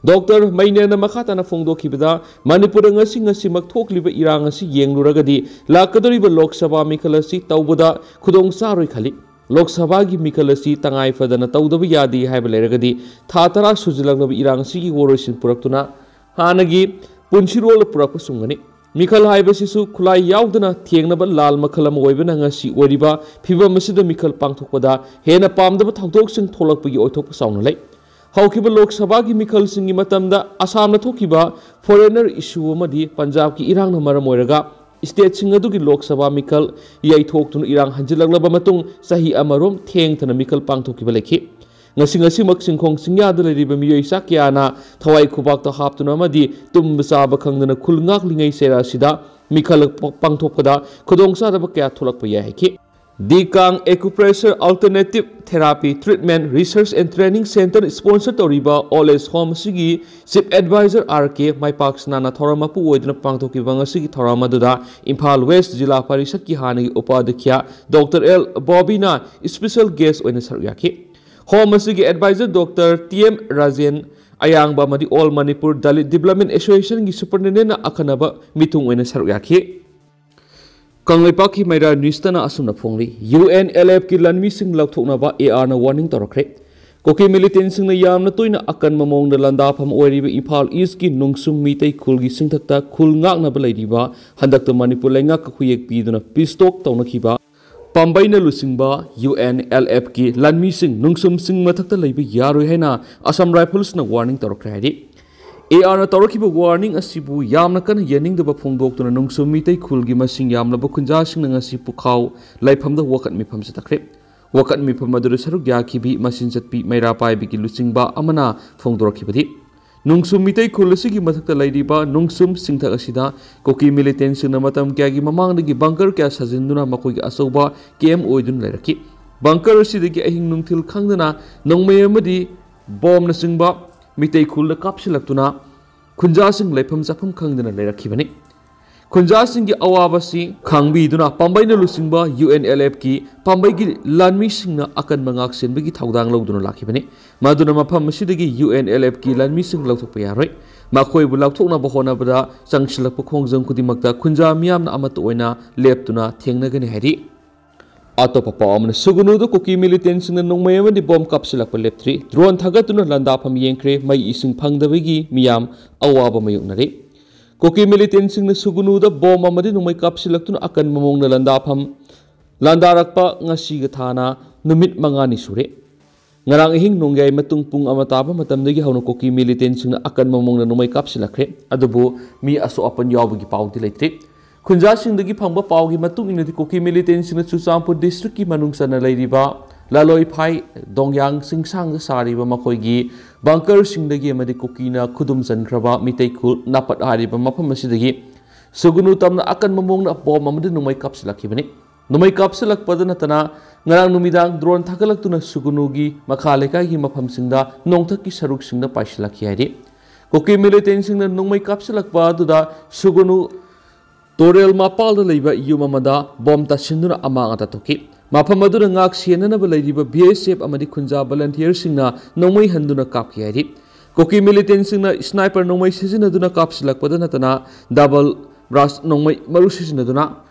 ꯗꯣꯛꯇꯔ ꯃꯩꯅꯦꯅ ꯃꯈꯥ ꯇꯥꯅ ꯐꯣꯡꯗꯣꯛꯈꯤꯕꯗ, ꯃꯅꯤꯄꯨꯔꯗ ꯉꯁꯤ ꯉꯁꯤꯃꯛ ꯊꯣꯛꯂꯤꯕ ꯏꯔꯥꯡ ꯑꯁꯤ ꯌꯦꯡꯂꯨꯔꯒꯗꯤ, ꯂꯥꯛꯀꯗꯧꯔꯤꯕ ꯂꯣꯛ ꯁꯚꯥ ꯃꯤꯈꯜ ꯑꯁꯤ ꯇꯧꯕꯗ ꯈꯨꯗꯣꯡ ꯆꯥꯔꯣꯏ ꯈꯜꯂꯤ꯫ ꯂꯣꯛ ꯁꯚꯥꯒꯤ ꯃꯤꯈꯜ ꯑꯁꯤ ꯇꯉꯥꯏ ꯐꯗꯅ ꯇꯧꯗꯕ ꯌꯥꯗꯦ ꯍꯥꯏꯕ ꯂꯩꯔꯒꯗꯤ, ꯊꯥ ꯇꯔꯥ ꯁꯨꯖꯤꯜꯂꯛꯂꯕ ꯏꯔꯥꯡ ꯑꯁꯤꯒꯤ ꯋꯥꯔꯣꯏꯁꯤꯟ ꯄꯨꯔꯛꯇꯨꯅ ꯍꯥꯟꯅꯒꯤ ꯄꯨꯟꯁꯤꯔꯣꯜꯗ ꯄꯨꯔꯛꯄ ꯆꯨꯝꯒꯅꯤ꯫ ꯃꯤꯈꯜ ꯍꯥꯏꯕꯁꯤꯁꯨ ꯈꯨꯠꯂꯥꯏ ꯌꯥꯎꯗꯅ ꯊꯦꯡꯅꯕ ꯂꯥꯜ ꯃꯈꯜ ꯑꯃ ꯑꯣꯏꯕꯅ, ꯉꯁꯤ ꯑꯣꯏꯔꯤꯕ ꯐꯤꯕꯝ ꯑꯁꯤꯗ ꯃꯤꯈꯜ ꯄꯥꯡꯊꯣꯛꯄꯗ ꯍꯦꯟꯅ ꯄꯥꯝꯗꯕ ꯊꯧꯗꯣꯛꯁꯤꯡ ꯊꯣꯛꯂꯛꯄꯒꯤ ꯑꯣꯏꯊꯣꯛꯄ ꯆꯥꯎꯅ ꯂꯩ꯫ ꯍꯧꯈꯤꯕ ꯂꯣꯛ ꯁꯚꯥꯒꯤ ꯃꯤꯈꯜꯁꯤꯡꯒꯤ ꯃꯇꯝꯗ ꯑꯁꯥꯝꯅ ꯊꯣꯛꯈꯤꯕ foreigner issue ꯑꯃꯗꯤ ꯄꯟꯖꯥꯕꯀꯤ ꯏꯔꯥꯡꯅ ꯃꯔꯝ ꯑꯣꯏꯔꯒ stateꯁꯤꯡ ꯑꯗꯨꯒꯤ ꯂꯣꯛ ꯁꯚꯥ ꯃꯤꯈꯜ ꯌꯩꯊꯣꯛꯇꯨꯅ ꯏꯔꯥꯡ ꯍꯟꯖꯤꯜꯂꯛꯂꯕ ꯃꯇꯨꯡ, ꯆꯍꯤ ꯑꯃꯔꯣꯝ ꯊꯦꯡꯊꯅ ꯃꯤꯈꯜ ꯄꯥꯡꯊꯣꯛꯈꯤꯕ ꯂꯩꯈꯤ꯫ ꯉꯁꯤ ꯉꯁꯤꯃꯛ ꯆꯤꯡꯈꯣꯡ ꯆꯤꯡꯌꯥꯗ ꯂꯩꯔꯤꯕ ꯃꯤꯑꯣꯏ ꯆꯥ ꯀꯌꯥꯅ ꯊꯋꯥꯏ ꯈꯨꯕꯥꯛꯇ ꯍꯥꯞꯇꯨꯅ ꯑꯃꯗꯤ ꯇꯨꯝꯕ ꯆꯥꯕ ꯈꯪꯗꯅ ꯈꯨꯜ ꯉꯥꯛꯂꯤꯉꯩ ꯆꯩꯔꯥ ꯑꯁꯤꯗ ꯃꯤꯈꯜ ꯄ-, ꯄꯥꯡꯊꯣꯛꯄꯗ ꯈꯨꯗꯣꯡꯆꯥꯗꯕ ꯀꯌꯥ ꯊꯣꯛꯂꯛꯄ ꯌꯥꯏ ꯍꯥꯏꯈꯤ꯫ Dikang Acupressure Alternative Therapy Treatment Research and Training Centre sponsor ꯇꯧꯔꯤꯕ Old Age Home ꯑꯁꯤꯒꯤ Chief Advisor R K ꯃꯥꯏꯄꯥꯛꯁꯅꯥꯅ ꯊꯧꯔꯝ ꯃꯄꯨ ꯑꯣꯏꯗꯨꯅ ꯄꯥꯡꯊꯣꯛꯈꯤꯕ ꯉꯁꯤꯒꯤ ꯊꯧꯔꯝ ꯑꯗꯨꯗ ꯏꯝꯐꯥꯜ West ꯖꯤꯂꯥ ꯄꯔꯤꯁꯠꯀꯤ ꯍꯥꯟꯅꯒꯤ ꯎꯄꯥꯙ꯭ꯌꯛꯁ ꯗꯣꯛꯇꯔ ꯑꯦꯜ ꯕꯣꯕꯤꯅ special guest ꯑꯣꯏꯅ ꯁꯔꯨꯛ ꯌꯥꯈꯤ꯫ Home ꯑꯁꯤꯒꯤ advisor doctor T M Rajen ꯑꯌꯥꯡꯕ ꯑꯃꯗꯤ All Manipur Dalit Development Associationꯒꯤ superintendentꯅ ꯑꯈꯟꯅꯕ ꯃꯤꯊꯨꯡ ꯑꯣꯏꯅ ꯁꯔꯨꯛ ꯌꯥꯈꯤ꯫ ꯀꯪꯂꯩꯄꯥꯛꯀꯤ ꯃꯩꯔꯥ ꯅ꯭ꯌꯨꯁꯇꯅ ꯑꯁꯨꯝꯅ ꯐꯣꯡꯂꯤ, UNLFꯀꯤ ꯂꯥꯟꯃꯤꯁꯤꯡ ꯂꯧꯊꯣꯛꯅꯕ ARꯅ warning ꯇꯧꯔꯛꯈ꯭ꯔꯦ꯫ ꯀꯨꯀꯤ militantꯁꯤꯡꯅ ꯌꯥꯝꯅ ꯇꯣꯏꯅ ꯑꯀꯟꯕ ꯃꯑꯣꯡꯗ ꯂꯥꯟꯗꯥꯐꯝ ꯑꯣꯏꯔꯤꯕ ꯏꯝꯐꯥꯜ ꯏꯁꯀꯤ ꯅꯨꯡꯁꯨꯝ ꯃꯤꯇꯩ ꯈꯨꯜꯒꯤ ꯆꯤꯡꯊꯛꯇ ꯈꯨꯜ ꯉꯥꯛꯅꯕ ꯂꯩꯔꯤꯕ, ꯍꯟꯗꯛꯇ ꯃꯅꯤꯄꯨꯔ ꯂꯩꯉꯥꯛꯀ ꯈꯨꯌꯦꯛ ꯄꯤꯗꯨꯅ peace talk ꯇꯧꯅꯈꯤꯕ ꯄꯥꯝꯕꯩꯅ ꯂꯨꯆꯤꯡꯕ UNLFꯀꯤ ꯂꯥꯟꯃꯤꯁꯤꯡ ꯅꯨꯡꯁꯨꯝꯁꯤꯡ ꯃꯊꯛꯇ ꯂꯩꯕ ꯌꯥꯔꯣꯏ ꯍꯥꯏꯅ Assam Riflesꯅ warning ꯇꯧꯔꯛꯈ꯭ꯔꯦ ꯍꯥꯏꯔꯤ꯫ ARꯅ ꯇꯧꯔꯛꯈꯤꯕ warning ꯑꯁꯤꯕꯨ ꯌꯥꯝꯅ ꯀꯟꯅ ꯌꯥꯅꯤꯡꯗꯕ ꯐꯣꯡꯗꯣꯛꯇꯨꯅ ꯅꯨꯡꯁꯨꯝ ꯃꯤꯇꯩ ꯈꯨꯜꯒꯤ ꯃꯁꯤꯡ ꯌꯥꯝꯂꯕ ꯈꯨꯟꯖꯥꯁꯤꯡꯅ ꯉꯁꯤ ꯄꯨꯈꯥꯎ ꯂꯩꯐꯝꯗ ꯋꯥꯀꯠ ꯃꯤꯐꯝ ꯆꯠꯊꯈ꯭ꯔꯦ꯫ ꯋꯥꯀꯠ ꯃꯤꯐꯝ ꯑꯗꯨꯗ ꯁꯔꯨꯛ ꯌꯥꯈꯤꯕꯤ ꯃꯆꯤꯟ ꯆꯠꯄꯤ ꯃꯩꯔꯥ ꯄꯥꯏꯕꯤꯒꯤ ꯂꯨꯆꯤꯡꯕ ꯑꯃꯅ ꯐꯣꯡꯗꯣꯔꯛꯈꯤꯕꯗꯤ, ꯅꯨꯡꯁꯨꯝ ꯃꯤꯇꯩ ꯈꯨꯜ ꯑꯁꯤꯒꯤ ꯃꯊꯛꯇ ꯂꯩꯔꯤꯕ ꯅꯨꯡꯁꯨꯝ ꯆꯤꯡꯊꯛ ꯑꯁꯤꯗ ꯀꯨꯀꯤ militantꯁꯤꯡꯅ ꯃꯇꯝ ꯀꯌꯥꯒꯤ ꯃꯃꯥꯡꯗꯒꯤ bunker ꯀꯌꯥ ꯁꯥꯖꯤꯟꯗꯨꯅ ꯃꯈꯣꯏꯒꯤ ꯑꯆꯧꯕ camp ꯑꯣꯏꯗꯨꯅ ꯂꯩꯔꯛꯈꯤ꯫ Bunker ꯑꯁꯤꯗꯒꯤ ꯑꯍꯤꯡ ꯅꯨꯡꯊꯤꯜ ꯈꯪꯗꯅ ꯅꯣꯡꯃꯩ ꯑꯃꯗꯤ ꯕꯣꯝꯅꯆꯤꯡꯕ ꯃꯤꯇꯩ ꯈꯨꯜꯗ ꯀꯥꯞꯁꯤꯜꯂꯛꯇꯨꯅ ꯈꯨꯟꯖꯥꯁꯤꯡ ꯂꯩꯐꯝ ꯆꯥꯐꯝ ꯈꯪꯗꯅ ꯂꯩꯔꯛꯈꯤꯕꯅꯤ꯫ ꯈꯨꯟꯖꯥꯁꯤꯡꯒꯤ ꯑꯋꯥꯕꯁꯤ ꯈꯥꯡꯕꯤꯗꯨꯅ ꯄꯥꯝꯕꯩꯅ ꯂꯨꯆꯤꯡꯕ UNLFꯀꯤ ꯄꯥꯝꯕꯩꯒꯤ ꯂꯥꯟꯃꯤꯁꯤꯡꯅ ꯑꯀꯟꯕ ꯉꯥꯛꯁꯦꯟꯕꯒꯤ ꯊꯧꯗꯥꯡ ꯂꯧꯗꯨꯅ ꯂꯥꯛꯈꯤꯕꯅꯤ꯫ ꯃꯗꯨꯅ ꯃꯐꯝ ꯑꯁꯤꯗꯒꯤ UNLFꯀꯤ ꯂꯥꯟꯃꯤꯁꯤꯡ ꯂꯧꯊꯣꯛꯄ ꯌꯥꯔꯣꯏ꯫ ꯃꯈꯣꯏꯕꯨ ꯂꯧꯊꯣꯛꯅꯕ ꯍꯣꯠꯅꯕꯗ ꯆꯪꯁꯤꯜꯂꯛꯄ ꯈꯣꯡꯖꯪ ꯈꯨꯗꯤꯡꯃꯛꯇ ꯈꯨꯟꯖꯥ ꯃꯤꯌꯥꯝꯅ ꯑꯃꯠꯇ ꯑꯣꯏꯅ ꯂꯦꯞꯇꯨꯅ ꯊꯦꯡꯅꯒꯅꯤ ꯍꯥꯏꯔꯤ꯫ ꯑꯇꯣꯞꯄ ꯄꯥꯎ ꯑꯃꯅ, ꯁꯨꯒꯅꯨꯗ ꯀꯨꯀꯤ militantꯁꯤꯡꯅ ꯅꯣꯡꯃꯩ ꯑꯃꯗꯤ ꯕꯣꯝ ꯀꯥꯞꯁꯤꯜꯂꯛꯄ ꯂꯦꯞꯇ꯭ꯔꯤ꯫ Drone ꯊꯥꯒꯠꯇꯨꯅ ꯂꯥꯟꯗꯥꯐꯝ ꯌꯦꯡꯈ꯭ꯔꯦ꯫ ꯃꯩ ꯏꯁꯤꯡ ꯐꯪꯗꯕꯒꯤ ꯃꯤꯌꯥꯝ ꯑꯋꯥꯕ ꯃꯥꯌꯣꯛꯅꯔꯤ꯫ ꯀꯨꯀꯤ militantꯁꯤꯡꯅ ꯁꯨꯒꯅꯨꯗ ꯕꯣꯝ ꯑꯃꯗꯤ ꯅꯣꯡꯃꯩ ꯀꯥꯞꯁꯤꯜꯂꯛꯇꯨꯅ ꯑꯀꯟꯕ ꯃꯑꯣꯡꯗ ꯂꯥꯟꯗꯥꯐꯝ ꯂꯥꯟꯗꯥꯔꯛꯄ ꯉꯁꯤꯒ ꯊꯥꯅ ꯅꯨꯃꯤꯠ ꯃꯉꯥꯅꯤ ꯁꯨꯔꯦ꯫ ꯉꯔꯥꯡ ꯑꯍꯤꯡ ꯅꯣꯡꯌꯥꯏ ꯃꯇꯨꯡ ꯄꯨꯡ ꯑꯃ ꯇꯥꯕ ꯃꯇꯝꯗꯒꯤ ꯍꯧꯅ ꯀꯨꯀꯤ militantꯁꯤꯡꯅ ꯑꯀꯟꯕ ꯃꯑꯣꯡꯗ ꯅꯣꯡꯃꯩ ꯀꯥꯞꯁꯤꯜꯂꯛꯈ꯭ꯔꯦ꯫ ꯑꯗꯨꯕꯨ ꯃꯤ ꯑꯁꯣꯛ ꯑꯄꯟ ꯌꯥꯎꯕꯒꯤ ꯄꯥꯎꯗꯤ ꯂꯩꯇ꯭ꯔꯤ꯫ ꯈꯨꯟꯖꯥꯁꯤꯡꯗꯒꯤ ꯐꯪꯕ ꯄꯥꯎꯒꯤ ꯃꯇꯨꯡ ꯏꯟꯅꯗꯤ, ꯀꯨꯀꯤ militantꯁꯤꯡꯅ ꯆꯨꯔꯆꯥꯟꯄꯨꯔ districtꯀꯤ ꯃꯅꯨꯡ ꯆꯟꯅ ꯂꯩꯔꯤꯕ ꯂꯥꯂꯣꯏꯐꯥꯏ, ꯗꯣꯡꯌꯥꯡ ꯆꯤꯡꯁꯥꯡꯗ ꯁꯥꯔꯤꯕ ꯃꯈꯣꯏꯒꯤ bunkerꯁꯤꯡꯗꯒꯤ ꯑꯃꯗꯤ ꯀꯨꯀꯤꯅ ꯈꯨꯗꯨꯝ ꯆꯟꯈ꯭ꯔꯕ ꯃꯤꯇꯩ ꯈꯨꯜ ꯅꯥꯄꯠ ꯍꯥꯏꯔꯤꯕ ꯃꯐꯝ ꯑꯁꯤꯗꯒꯤ ꯁꯨꯒꯅꯨ ꯇꯝꯅ ꯑꯀꯟꯕ ꯃꯑꯣꯡꯗ ꯕꯣꯝ ꯑꯃꯗꯤ ꯅꯣꯡꯃꯩ ꯀꯥꯞꯁꯤꯜꯂꯛꯈꯤꯕꯅꯤ꯫ ꯅꯣꯡꯃꯩ ꯀꯥꯞꯁꯤꯜꯂꯛꯄꯗ ꯅꯠꯇꯅ ꯉꯔꯥꯡ ꯅꯨꯃꯤꯗꯥꯡ drone ꯊꯥꯒꯠꯂꯛꯇꯨꯅ ꯁꯨꯒꯅꯨꯒꯤ ꯃꯈꯥ ꯂꯩꯀꯥꯏꯒꯤ ꯃꯐꯝꯁꯤꯡꯗ ꯅꯣꯡꯊꯛꯀꯤ ꯁꯔꯨꯛꯁꯤꯡꯗ ꯄꯥꯏꯁꯤꯜꯂꯛꯈꯤ ꯍꯥꯏꯔꯤ꯫ ꯀꯨꯀꯤ militantꯁꯤꯡꯅ ꯅꯣꯡꯃꯩ ꯀꯥꯞꯁꯤꯜꯂꯛꯄ ꯑꯗꯨꯗ ꯁꯨꯒꯅꯨ ꯇꯣꯔꯦꯜ ꯃꯄꯥꯜꯗ ꯂꯩꯕ ꯌꯨꯝ ꯑꯃꯗ ꯕꯣꯝ ꯇꯥꯁꯤꯟꯗꯨꯅ ꯑꯃꯥꯡ ꯑꯇꯥ ꯊꯣꯛꯈꯤ꯫ ꯃꯐꯝ ꯑꯗꯨꯗ ꯉꯥꯛ ꯁꯦꯟꯅꯅꯕ ꯂꯩꯔꯤꯕ BSF ꯑꯃꯗꯤ ꯈꯨꯟꯖꯥ volunteerꯁꯤꯡꯅ ꯅꯣꯡꯃꯩ ꯍꯟꯗꯨꯅ ꯀꯥꯞꯈꯤ ꯍꯥꯏꯔꯤ꯫ ꯀꯨꯀꯤ ꯃꯤꯂꯤꯇꯦꯟꯁꯤꯡꯅ ꯁ꯭ꯅꯥꯏꯄꯔ ꯅꯣꯡꯃꯩ ꯁꯤꯖꯤꯟꯅꯗꯨꯅ ꯀꯥꯞꯁꯤꯜꯂꯛꯄꯗ ꯅꯠꯇꯅ ꯗꯕꯜ ꯕ꯭ꯔꯥꯁ ꯅꯣꯡꯃꯩ ꯃꯔꯨ ꯁꯤꯖꯤꯟꯅꯗꯨꯅ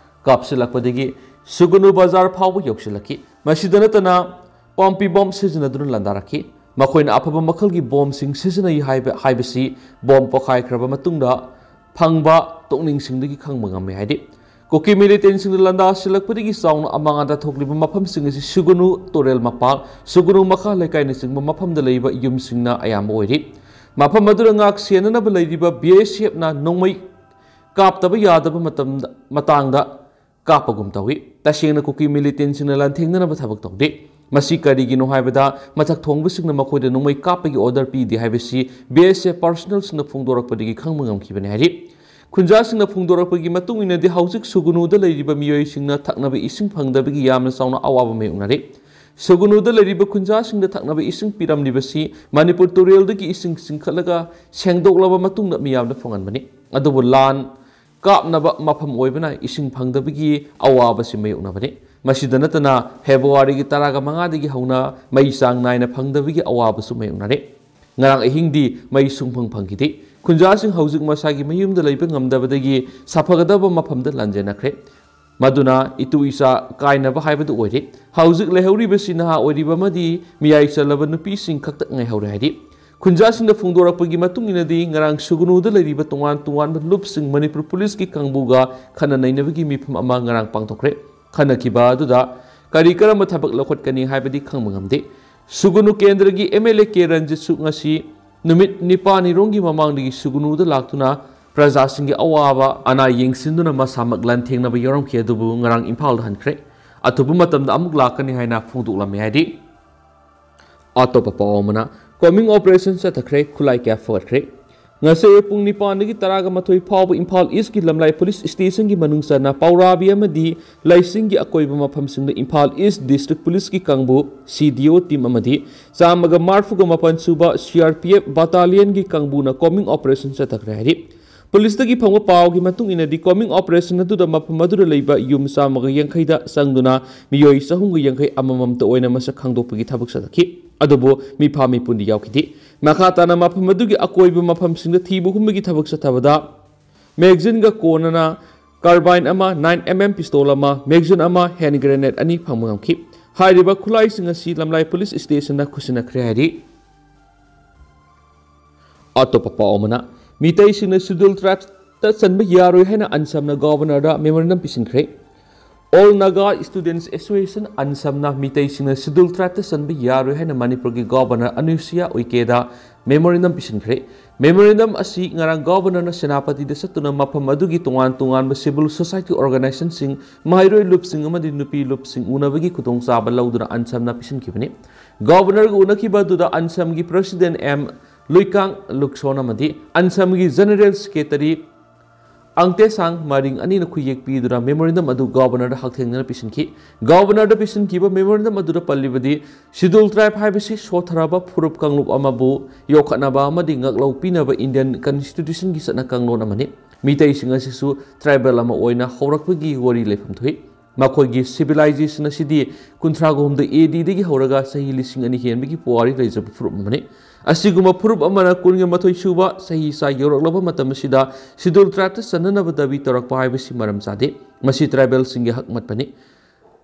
ꯀꯥꯞꯁꯤꯜꯂꯛꯄꯗꯒꯤ ꯁꯨꯒꯨꯅꯨ ꯕꯖꯥꯔ ꯐꯥꯎꯕ ꯌꯧꯁꯤꯜꯂꯛꯈꯤ꯫ ꯃꯁꯤꯗ ꯅꯠꯇꯅ ꯄꯥꯝꯄꯤ ꯕꯣꯝ ꯁꯤꯖꯤꯟꯅꯗꯨꯅ ꯂꯥꯟꯗꯥꯔꯛꯈꯤ꯫ ꯃꯈꯣꯏꯅ ꯑꯐꯕ ꯃꯈꯜꯒꯤ ꯕꯣꯝꯁꯤꯡ ꯁꯤꯖꯤꯟꯅꯩ ꯍꯥꯏꯕ, ꯍꯥꯏꯕꯁꯤ ꯕꯣꯝ ꯄꯣꯈꯥꯏꯈ꯭ꯔꯕ ꯃꯇꯨꯡꯗ ꯐꯪꯕ ꯇꯣꯛꯅꯤꯡꯁꯤꯡꯗꯒꯤ ꯈꯪꯕ ꯉꯝꯃꯤ ꯍꯥꯏꯗꯤ, ꯀꯨꯀꯤ ꯃꯤꯂꯤꯇꯦꯟꯁꯤꯡꯅ ꯂꯥꯟꯗꯥꯁꯤꯜꯂꯛꯄꯗꯒꯤ ꯆꯥꯎꯅ ꯑꯃꯥꯡ ꯑꯇꯥ ꯊꯣꯛꯂꯤꯕ ꯃꯐꯝꯁꯤꯡ ꯑꯁꯤ ꯁꯨꯒꯨꯅꯨ ꯇꯨꯔꯦꯜ ꯃꯄꯥꯜ, ꯁꯨꯒꯨꯅꯨ ꯃꯈꯥ ꯂꯩꯀꯥꯏꯅꯆꯤꯡꯕ ꯃꯐꯝꯗ ꯂꯩꯕ ꯌꯨꯝꯁꯤꯡꯅ ꯑꯌꯥꯝꯕ ꯑꯣꯏꯔꯤ꯫ ꯃꯐꯝ ꯑꯗꯨꯗ ꯉꯥꯛ ꯁꯦꯟꯅꯅꯕ ꯂꯩꯔꯤꯕ ꯕꯤ ꯑꯦꯁ ꯑꯦꯐꯅ ꯅꯣꯡꯃꯩ ꯀꯥꯞꯇꯕ ꯌꯥꯗꯕ ꯃꯇꯝꯗ, ꯃꯇꯥꯡꯗ ꯀꯥꯞꯄꯒꯨꯝ ꯇꯧꯏ꯫ ꯇꯁꯦꯡꯅ ꯀꯨꯀꯤ ꯃꯤꯂꯤꯇꯦꯟꯁꯤꯡꯅ ꯂꯥꯟꯊꯦꯡꯅꯅꯕ ꯊꯕꯛ ꯇꯧꯗꯦ꯫ ꯃꯁꯤ ꯀꯔꯤꯒꯤꯅꯣ ꯍꯥꯏꯕꯗ, ꯃꯊꯛ ꯊꯣꯡꯕꯁꯤꯡꯅ ꯃꯈꯣꯏꯗ ꯅꯣꯡꯃꯩ ꯀꯥꯞꯄꯒꯤ ꯑꯣꯔꯗꯔ ꯄꯤꯗꯦ ꯍꯥꯏꯕꯁꯤ ꯕꯤ ꯑꯦꯁ ꯑꯦꯐ ꯄꯥꯔꯁꯣꯅꯦꯜꯁꯤꯡꯅ ꯐꯣꯡꯗꯣꯔꯛꯄꯗꯒꯤ ꯈꯪꯕ ꯉꯝꯈꯤꯕꯅꯤ ꯍꯥꯏꯔꯤ꯫ ꯈꯨꯟꯖꯥꯁꯤꯡꯅ ꯐꯣꯡꯗꯣꯔꯛꯄꯒꯤ ꯃꯇꯨꯡ ꯏꯟꯅꯗꯤ, ꯍꯧꯖꯤꯛ ꯁꯨꯒꯨꯅꯨꯗ ꯂꯩꯔꯤꯕ ꯃꯤꯑꯣꯏꯁꯤꯡꯅ ꯊꯛꯅꯕ ꯏꯁꯤꯡ ꯐꯪꯗꯕꯒꯤ ꯌꯥꯝꯅ ꯆꯥꯎꯅ ꯑꯋꯥꯕ ꯃꯥꯌꯣꯛꯅꯔꯤ꯫ ꯁꯨꯒꯨꯅꯨꯗ ꯂꯩꯔꯤꯕ ꯈꯨꯟꯖꯥꯁꯤꯡꯗ ꯊꯛꯅꯕ ꯏꯁꯤꯡ ꯄꯤꯔꯝꯂꯤꯕꯁꯤ ꯃꯅꯤꯄꯨꯔ ꯇꯨꯔꯦꯜꯗꯒꯤ ꯏꯁꯤꯡ ꯆꯤꯡꯈꯠꯂꯒ ꯁꯦꯡꯗꯣꯛꯂꯕ ꯃꯇꯨꯡꯗ ꯃꯤꯌꯥꯝꯗ ꯐꯪꯍꯟꯕꯅꯤ꯫ ꯑꯗꯨꯕꯨ ꯂꯥꯟ ꯀꯥꯞꯅꯕ ꯃꯐꯝ ꯑꯣꯏꯕꯅ ꯏꯁꯤꯡ ꯐꯪꯗꯕꯒꯤ ꯑꯋꯥꯕꯁꯤ ꯃꯥꯌꯣꯛꯅꯕꯅꯤ꯫ ꯃꯁꯤꯗ ꯅꯠꯇꯅ, ꯐꯦꯕ꯭ꯔꯨꯋꯥꯔꯤꯒꯤ ꯇꯔꯥꯒ ꯃꯉꯥꯗꯒꯤ ꯍꯧꯅ ꯃꯩ ꯆꯥꯡ ꯅꯥꯏꯅ ꯐꯪꯗꯕꯒꯤ ꯑꯋꯥꯕꯁꯨ ꯃꯥꯌꯣꯛꯅꯔꯦ꯫ ꯉꯔꯥꯡ ꯑꯍꯤꯡꯗꯤ ꯃꯩ ꯁꯨꯡꯐꯪ ꯐꯪꯈꯤꯗꯦ꯫ ꯈꯨꯟꯖꯥꯁꯤꯡ ꯍꯧꯖꯤꯛ ꯃꯁꯥꯒꯤ ꯃꯌꯨꯝꯗ ꯂꯩꯕ ꯉꯝꯗꯕꯗꯒꯤ ꯁꯥꯐꯒꯗꯕ ꯃꯐꯝꯗ ꯂꯥꯟꯖꯦꯟꯅꯈ꯭ꯔꯦ꯫ ꯃꯗꯨꯅ ꯏꯇꯨ ꯏꯆꯥ ꯀꯥꯏꯅꯕ ꯍꯥꯏꯕꯗꯨ ꯑꯣꯏꯔꯦ꯫ ꯍꯧꯖꯤꯛ ꯂꯩꯍꯧꯔꯤꯕꯁꯤ ꯅꯍꯥ ꯑꯣꯏꯔꯤꯕ ꯑꯃꯗꯤ ꯃꯤꯌꯥꯏ ꯆꯜꯂꯕ ꯅꯨꯄꯤꯁꯤꯡ ꯈꯛꯇ ꯉꯥꯏꯍꯧꯔꯦ ꯍꯥꯏꯔꯤ꯫ ꯈꯨꯟꯖꯥꯁꯤꯡꯅ ꯐꯣꯡꯗꯣꯔꯛꯄꯒꯤ ꯃꯇꯨꯡ ꯏꯟꯅꯗꯤ, ꯉꯔꯥꯡ ꯁꯨꯒꯨꯅꯨꯗ ꯂꯩꯔꯤꯕ ꯇꯣꯉꯥꯟ ꯇꯣꯉꯥꯟꯕ ꯂꯨꯞꯁꯤꯡ ꯃꯅꯤꯄꯨꯔ ꯄꯨꯂꯤꯁꯀꯤ ꯀꯥꯡꯕꯨꯒ ꯈꯟꯅ ꯅꯩꯅꯕꯒꯤ ꯃꯤꯐꯝ ꯑꯃ ꯉꯔꯥꯡ ꯄꯥꯡꯊꯣꯛꯈ꯭ꯔꯦ꯫ ꯈꯟꯅꯈꯤꯕ ꯑꯗꯨꯗ ꯀꯔꯤ ꯀꯔꯝꯕ ꯊꯕꯛ ꯂꯧꯈꯠꯀꯅꯤ ꯍꯥꯏꯕꯗꯤ ꯈꯪꯕ ꯉꯝꯗꯦ꯫ ꯁꯨꯒꯨꯅꯨ ꯀꯦꯟꯗ꯭ꯔꯒꯤ ꯑꯦꯝ ꯑꯦꯜ ꯑꯦ ꯀꯦ ꯔꯟꯖꯤꯠꯁꯨ ꯉꯁꯤ ꯅꯨꯃꯤꯠ ꯅꯤꯄꯥꯜꯅꯤꯔꯣꯝꯒꯤ ꯃꯃꯥꯡꯗꯒꯤ ꯁꯨꯒꯨꯅꯨꯗ ꯂꯥꯛꯇꯨꯅ ꯄ꯭ꯔꯖꯥꯁꯤꯡꯒꯤ ꯑꯋꯥꯕ ꯑꯅꯥ ꯌꯦꯡꯁꯤꯟꯗꯨꯅ ꯃꯁꯥꯃꯛ ꯂꯥꯟꯊꯦꯡꯅꯕ ꯌꯥꯎꯔꯝꯈꯤ, ꯑꯗꯨꯕꯨ ꯉꯔꯥꯡ ꯏꯝꯐꯥꯜꯗ ꯍꯟꯈ꯭ꯔꯦ꯫ ꯑꯊꯨꯕ ꯃꯇꯝꯗ ꯑꯃꯨꯛ ꯂꯥꯛꯀꯅꯤ ꯍꯥꯏꯅ ꯐꯣꯡꯗꯣꯛꯂꯝꯃꯤ ꯍꯥꯏꯔꯤ꯫ ꯑꯇꯣꯞꯄ ꯄꯥꯎ ꯑꯃꯅ, ꯀꯣꯃꯤꯡ ꯑꯣꯄꯔꯦꯁꯟ ꯆꯠꯊꯈ꯭ꯔꯦ, ꯈꯨꯠꯂꯥꯏ ꯀꯌꯥ ꯐꯒꯠꯈ꯭ꯔꯦ꯫ ꯉꯁꯤ ꯑꯌꯨꯛ ꯄꯨꯡ ꯅꯤꯄꯥꯟꯗꯒꯤ ꯇꯔꯥꯒ ꯃꯥꯊꯣꯏ ꯐꯥꯎꯕ ꯏꯝꯐꯥꯜ ꯏꯁꯀꯤ ꯂꯝꯂꯥꯏ ꯄꯨꯂꯤꯁ ꯁ꯭ꯇꯦꯁꯟꯒꯤ ꯃꯅꯨꯡ ꯆꯟꯅ ꯄꯥꯎꯔꯥꯕꯤ ꯑꯃꯗꯤ ꯂꯩꯁꯤꯡꯒꯤ ꯑꯀꯣꯏꯕ ꯃꯐꯝꯁꯤꯡꯗ ꯏꯝꯐꯥꯜ ꯏꯁ ꯗꯤꯁꯇ꯭ꯔꯤꯛ ꯄꯨꯂꯤꯁꯀꯤ ꯀꯥꯡꯕꯨ, ꯁꯤ ꯗꯤ ꯑꯣ ꯇꯤꯝ ꯑꯃꯗꯤ ꯆꯥꯝꯃꯒ ꯃꯔꯤꯐꯨꯒ ꯃꯥꯄꯟ ꯁꯨꯕ ꯁꯤ ꯑꯥꯔ ꯄꯤ ꯑꯦꯐ ꯕꯇꯥꯂꯤꯌꯟꯒꯤ ꯀꯥꯡꯕꯨꯅ ꯀꯣꯃꯤꯡ ꯑꯣꯄꯔꯦꯁꯟ ꯆꯠꯊꯈ꯭ꯔꯦ ꯍꯥꯏꯔꯤ꯫ ꯄꯨꯂꯤꯁꯇꯒꯤ ꯐꯪꯕ ꯄꯥꯎꯒꯤ ꯃꯇꯨꯡ ꯏꯟꯅꯗꯤ, ꯀꯣꯃꯤꯡ ꯑꯣꯄꯔꯦꯁꯟ ꯑꯗꯨꯗ ꯃꯐꯝ ꯑꯗꯨꯗ ꯂꯩꯕ ꯌꯨꯝ ꯆꯥꯝꯃꯒ ꯌꯥꯡꯈꯩꯗ ꯆꯪꯗꯨꯅ ꯃꯤꯑꯣꯏ ꯆꯍꯨꯝꯒ ꯌꯥꯡꯈꯩ ꯑꯃꯃꯝꯇ ꯑꯣꯏꯅ ꯃꯁꯛ ꯈꯪꯗꯣꯛꯄꯒꯤ ꯊꯕꯛ ꯆꯠꯊꯈꯤ꯫ ꯑꯗꯨꯕꯨ ꯃꯤꯐꯥ ꯃꯤꯄꯨꯟꯗꯤ ꯌꯥꯎꯈꯤꯗꯦ꯫ ꯃꯈꯥ ꯇꯥꯅ ꯃꯐꯝ ꯑꯗꯨꯒꯤ ꯑꯀꯣꯏꯕ ꯃꯐꯝꯁꯤꯡꯗ ꯊꯤꯕ ꯍꯨꯝꯕꯒꯤ ꯊꯕꯛ ꯆꯠꯊꯕꯗ magazine ꯒ ꯀꯣꯟꯅꯅ carbine ꯑꯃ, nine M M pistol ꯑꯃ, magazine ꯑꯃ, hand grenade ꯑꯅꯤ ꯐꯪꯕ ꯉꯝꯈꯤ꯫ ꯍꯥꯏꯔꯤꯕ ꯈꯨꯠꯂꯥꯏꯁꯤꯡ ꯑꯁꯤ ꯂꯝꯂꯥꯏ police station ꯗ ꯈꯨꯠꯁꯤꯟꯅꯈ꯭ꯔꯦ ꯍꯥꯏꯔꯤ꯫ ꯑꯇꯣꯞꯄ ꯄꯥꯎ ꯑꯃꯅ, ꯃꯤꯇꯩꯁꯤꯡꯅ Scheduled Tribe ꯇ ꯆꯟꯕ ꯌꯥꯔꯣꯏ ꯍꯥꯏꯅ ꯑꯟꯁꯝꯅ Governor ꯗ memorandum ꯄꯤꯁꯤꯟꯈ꯭ꯔꯦ꯫ All Naga Students Association, ꯑꯟꯁꯝꯅ ꯃꯤꯇꯩꯁꯤꯡꯅ Scheduled Tribe ꯇ ꯆꯟꯕ ꯌꯥꯔꯣꯏ ꯍꯥꯏꯅ ꯃꯅꯤꯄꯨꯔꯒꯤ Governor ꯑꯅꯨꯁꯨꯏꯌꯥ ꯎꯏꯀꯦꯗ memorandum ꯄꯤꯁꯤꯟꯈ꯭ꯔꯦ꯫ Memorandum ꯑꯁꯤ ꯉꯔꯥꯡ Governor ꯅ ꯁꯦꯅꯥꯄꯇꯤꯗ ꯆꯠꯇꯨꯅ ꯃꯐꯝ ꯑꯗꯨꯒꯤ ꯇꯣꯉꯥꯟ ꯇꯣꯉꯥꯟꯕ civil society organization ꯁꯤꯡ, ꯃꯍꯩꯔꯣꯏ ꯂꯨꯞꯁꯤꯡ ꯑꯃꯗꯤ ꯅꯨꯄꯤ ꯂꯨꯞꯁꯤꯡ ꯎꯅꯕꯒꯤ ꯈꯨꯗꯣꯡꯆꯥꯕ ꯂꯧꯗꯨꯅ ꯑꯟꯁꯝꯅ ꯄꯤꯁꯤꯟꯈꯤꯕꯅꯤ꯫ Governor ꯒ ꯎꯅꯈꯤꯕ ꯑꯗꯨꯗ ꯑꯟꯁꯝꯒꯤ President ꯑꯦꯝ ꯂꯨꯏꯀꯥꯡ ꯂꯨꯛꯁꯣꯟ ꯑꯃꯗꯤ ꯑꯟꯁꯝꯒꯤ General Secretary ꯑꯪꯇꯦꯁꯥꯡ ꯃꯔꯤꯡ ꯑꯅꯤꯅ ꯈꯨꯌꯦꯛ ꯄꯤꯗꯨꯅ memorandum ꯑꯗꯨ Governor ꯗ ꯍꯛꯊꯦꯡꯅꯅ ꯄꯤꯁꯤꯟꯈꯤ꯫ Governor ꯗ ꯄꯤꯁꯤꯟꯈꯤꯕ memorandum ꯑꯗꯨꯗ ꯄꯜꯂꯤꯕꯗꯤ, Scheduled Tribe ꯍꯥꯏꯕꯁꯤ ꯁꯣꯠꯊꯔꯕ ꯐꯨꯔꯨꯞ ꯀꯥꯡꯂꯨꯞ ꯑꯃꯕꯨ ꯌꯣꯛꯈꯠꯅꯕ ꯑꯃꯗꯤ ꯉꯥꯛꯂꯧ ꯄꯤꯅꯕ Indian Constitution ꯒꯤ ꯆꯠꯅ ꯀꯥꯡꯂꯣꯟ ꯑꯃꯅꯤ꯫ ꯃꯤꯇꯩꯁꯤꯡ ꯑꯁꯤꯁꯨ tribal ꯑꯃ ꯑꯣꯏꯅ ꯍꯧꯔꯛꯄꯒꯤ ꯋꯥꯔꯤ ꯂꯩꯐꯝ ꯊꯣꯛꯏ꯫ ꯃꯈꯣꯏꯒꯤ civilization ꯑꯁꯤꯗꯤ ꯀꯨꯟꯊ꯭ꯔꯥꯒ ꯍꯨꯝꯗꯣꯏ A D ꯗꯒꯤ ꯍꯧꯔꯒ ꯆꯍꯤ ꯂꯤꯁꯤꯡ ꯑꯅꯤ ꯍꯦꯟꯕꯒꯤ ꯄꯨꯋꯥꯔꯤ ꯂꯩꯖꯕ ꯐꯨꯔꯨꯞ ꯑꯃꯅꯤ꯫ ꯑꯁꯤꯒꯨꯝꯕ ꯐꯨꯔꯨꯞ ꯑꯃꯅ ꯀꯨꯟꯒ ꯃꯥꯊꯣꯏ ꯁꯨꯕ ꯆꯍꯤꯆꯥ ꯌꯧꯔꯛꯂꯕ ꯃꯇꯝ ꯑꯁꯤꯗ Scheduled Tribe ꯇ ꯆꯟꯅꯅꯕ ꯗꯥꯕꯤ ꯇꯧꯔꯛꯄ ꯍꯥꯏꯕꯁꯤ ꯃꯔꯝ ꯆꯥꯗꯦ꯫ ꯃꯁꯤ tribal ꯁꯤꯡꯒꯤ ꯍꯛ ꯃꯠꯄꯅꯤ꯫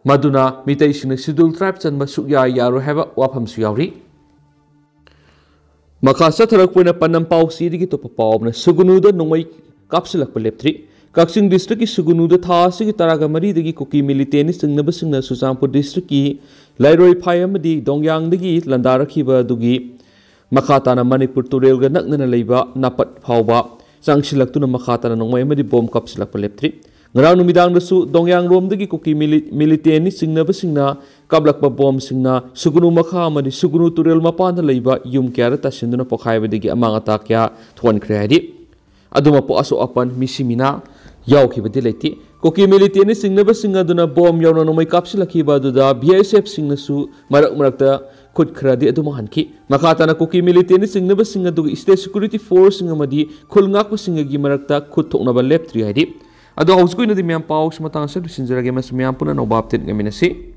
ꯃꯗꯨꯅ ꯃꯤꯇꯩꯁꯤꯡꯅ Scheduled Tribe ꯆꯟꯕ ꯁꯨꯛꯌꯥ ꯌꯥꯔꯣꯏ ꯍꯥꯏꯕ ꯋꯥꯐꯝꯁꯨ ꯌꯥꯎꯔꯤ꯫ ꯃꯈꯥ ꯆꯠꯊꯔꯛꯄ ꯑꯣꯏꯅ ꯄꯥꯟꯗꯝ ꯄꯥꯎꯆꯦꯗꯒꯤ ꯑꯇꯣꯞꯄ ꯄꯥꯎ ꯑꯃꯅ, ꯁꯨꯒꯨꯅꯨꯗ ꯅꯣꯡꯃꯩ ꯀꯥꯞꯁꯤꯜꯂꯛꯄ ꯂꯦꯞꯇ꯭ꯔꯤ꯫ ꯀꯛꯆꯤꯡ district ꯀꯤ ꯁꯨꯒꯨꯅꯨꯗ ꯊꯥ ꯑꯁꯤꯒꯤ ꯇꯔꯥꯒ ꯃꯔꯤꯗꯒꯤ ꯀꯨꯀꯤ militant ꯅ ꯆꯤꯡꯅꯕꯁꯤꯡꯅ ꯆꯨꯔꯆꯥꯟꯄꯨꯔ district ꯀꯤ ꯂꯩꯔꯣꯏꯐꯥꯏ ꯑꯃꯗꯤ ꯗꯣꯡꯌꯥꯡꯗꯒꯤ ꯂꯥꯟꯗꯥꯔꯛꯈꯤꯕ ꯑꯗꯨꯒꯤ ꯃꯈꯥ ꯇꯥꯅ ꯃꯅꯤꯄꯨꯔ ꯇꯨꯔꯦꯜꯒ ꯅꯛꯅꯅ ꯂꯩꯕ ꯅꯥꯄꯠ ꯐꯥꯎꯕ ꯆꯪꯁꯤꯜꯂꯛꯇꯨꯅ ꯃꯈꯥ ꯇꯥꯅ ꯅꯣꯡꯃꯩ ꯑꯃꯗꯤ ꯕꯣꯝ ꯀꯥꯞꯁꯤꯜꯂꯛꯄ ꯂꯦꯞꯇ꯭ꯔꯤ꯫ ꯉꯔꯥꯡ ꯅꯨꯃꯤꯗꯥꯡꯗꯁꯨ ꯗꯣꯡꯌꯥꯡꯔꯣꯝꯗꯒꯤ ꯀꯨꯀꯤ ꯃꯤꯂꯤ-, militant ꯅ ꯆꯤꯡꯅꯕꯁꯤꯡꯅ ꯀꯥꯞꯂꯛꯄ ꯕꯣꯝꯁꯤꯡꯅ ꯁꯨꯒꯨꯅꯨ ꯃꯈꯥ ꯑꯃꯗꯤ ꯁꯨꯒꯨꯅꯨ ꯇꯨꯔꯦꯜ ꯃꯄꯥꯟꯗ ꯂꯩꯕ ꯌꯨꯝ ꯀꯌꯥꯗ ꯇꯥꯁꯤꯟꯗꯨꯅ ꯄꯣꯈꯥꯏꯕꯗꯒꯤ ꯑꯃꯥꯡ ꯑꯇꯥ ꯀꯌꯥ ꯊꯣꯛꯍꯟꯈ꯭ꯔꯦ ꯍꯥꯏꯔꯤ꯫ ꯑꯗꯨꯃꯛꯄꯨ ꯑꯁꯣꯛ ꯑꯄꯟ ꯃꯤꯁꯤ ꯃꯤꯅꯥ ꯌꯥꯎꯈꯤꯕꯗꯤ ꯂꯩꯇꯦ꯫ ꯀꯨꯀꯤ militant ꯅ ꯆꯤꯡꯅꯕꯁꯤꯡ ꯑꯗꯨꯅ ꯕꯣꯝ ꯌꯥꯎꯅ ꯅꯣꯡꯃꯩ ꯀꯥꯞꯁꯤꯜꯂꯛꯈꯤꯕ ꯑꯗꯨꯗ B S F ꯁꯤꯡꯅꯁꯨ ꯃꯔꯛ ꯃꯔꯛꯇ ꯈꯨꯠ ꯈꯔꯗꯤ ꯑꯗꯨꯃꯛ ꯍꯟꯈꯤ꯫ ꯃꯈꯥ ꯇꯥꯅ ꯀꯨꯀꯤ militant ꯅ ꯆꯤꯡꯅꯕꯁꯤꯡ ꯑꯗꯨꯒ state security force ꯁꯤꯡ ꯑꯃꯗꯤ ꯈꯨꯜ ꯉꯥꯛꯄꯁꯤꯡꯒꯤ ꯃꯔꯛꯇ ꯈꯨꯠ ꯊꯣꯛꯅꯕ ꯂꯦꯞꯇ꯭ꯔꯤ ꯍꯥꯏꯔꯤ꯫ ꯑꯗꯣ ꯍꯧꯖꯤꯛꯀꯤ ꯑꯣꯏꯅꯗꯤ ꯃꯌꯥꯝ ꯄꯥꯎꯁꯤ ꯃꯇꯥꯡ ꯑꯁꯤꯗ ꯂꯣꯏꯁꯤꯟꯖꯔꯒꯦ꯫ ꯃꯁꯤ ꯃꯌꯥꯝ ꯄꯨꯟꯅ ꯑꯅꯧꯕ update ꯉꯥꯏꯃꯤꯟꯅꯁꯤ꯫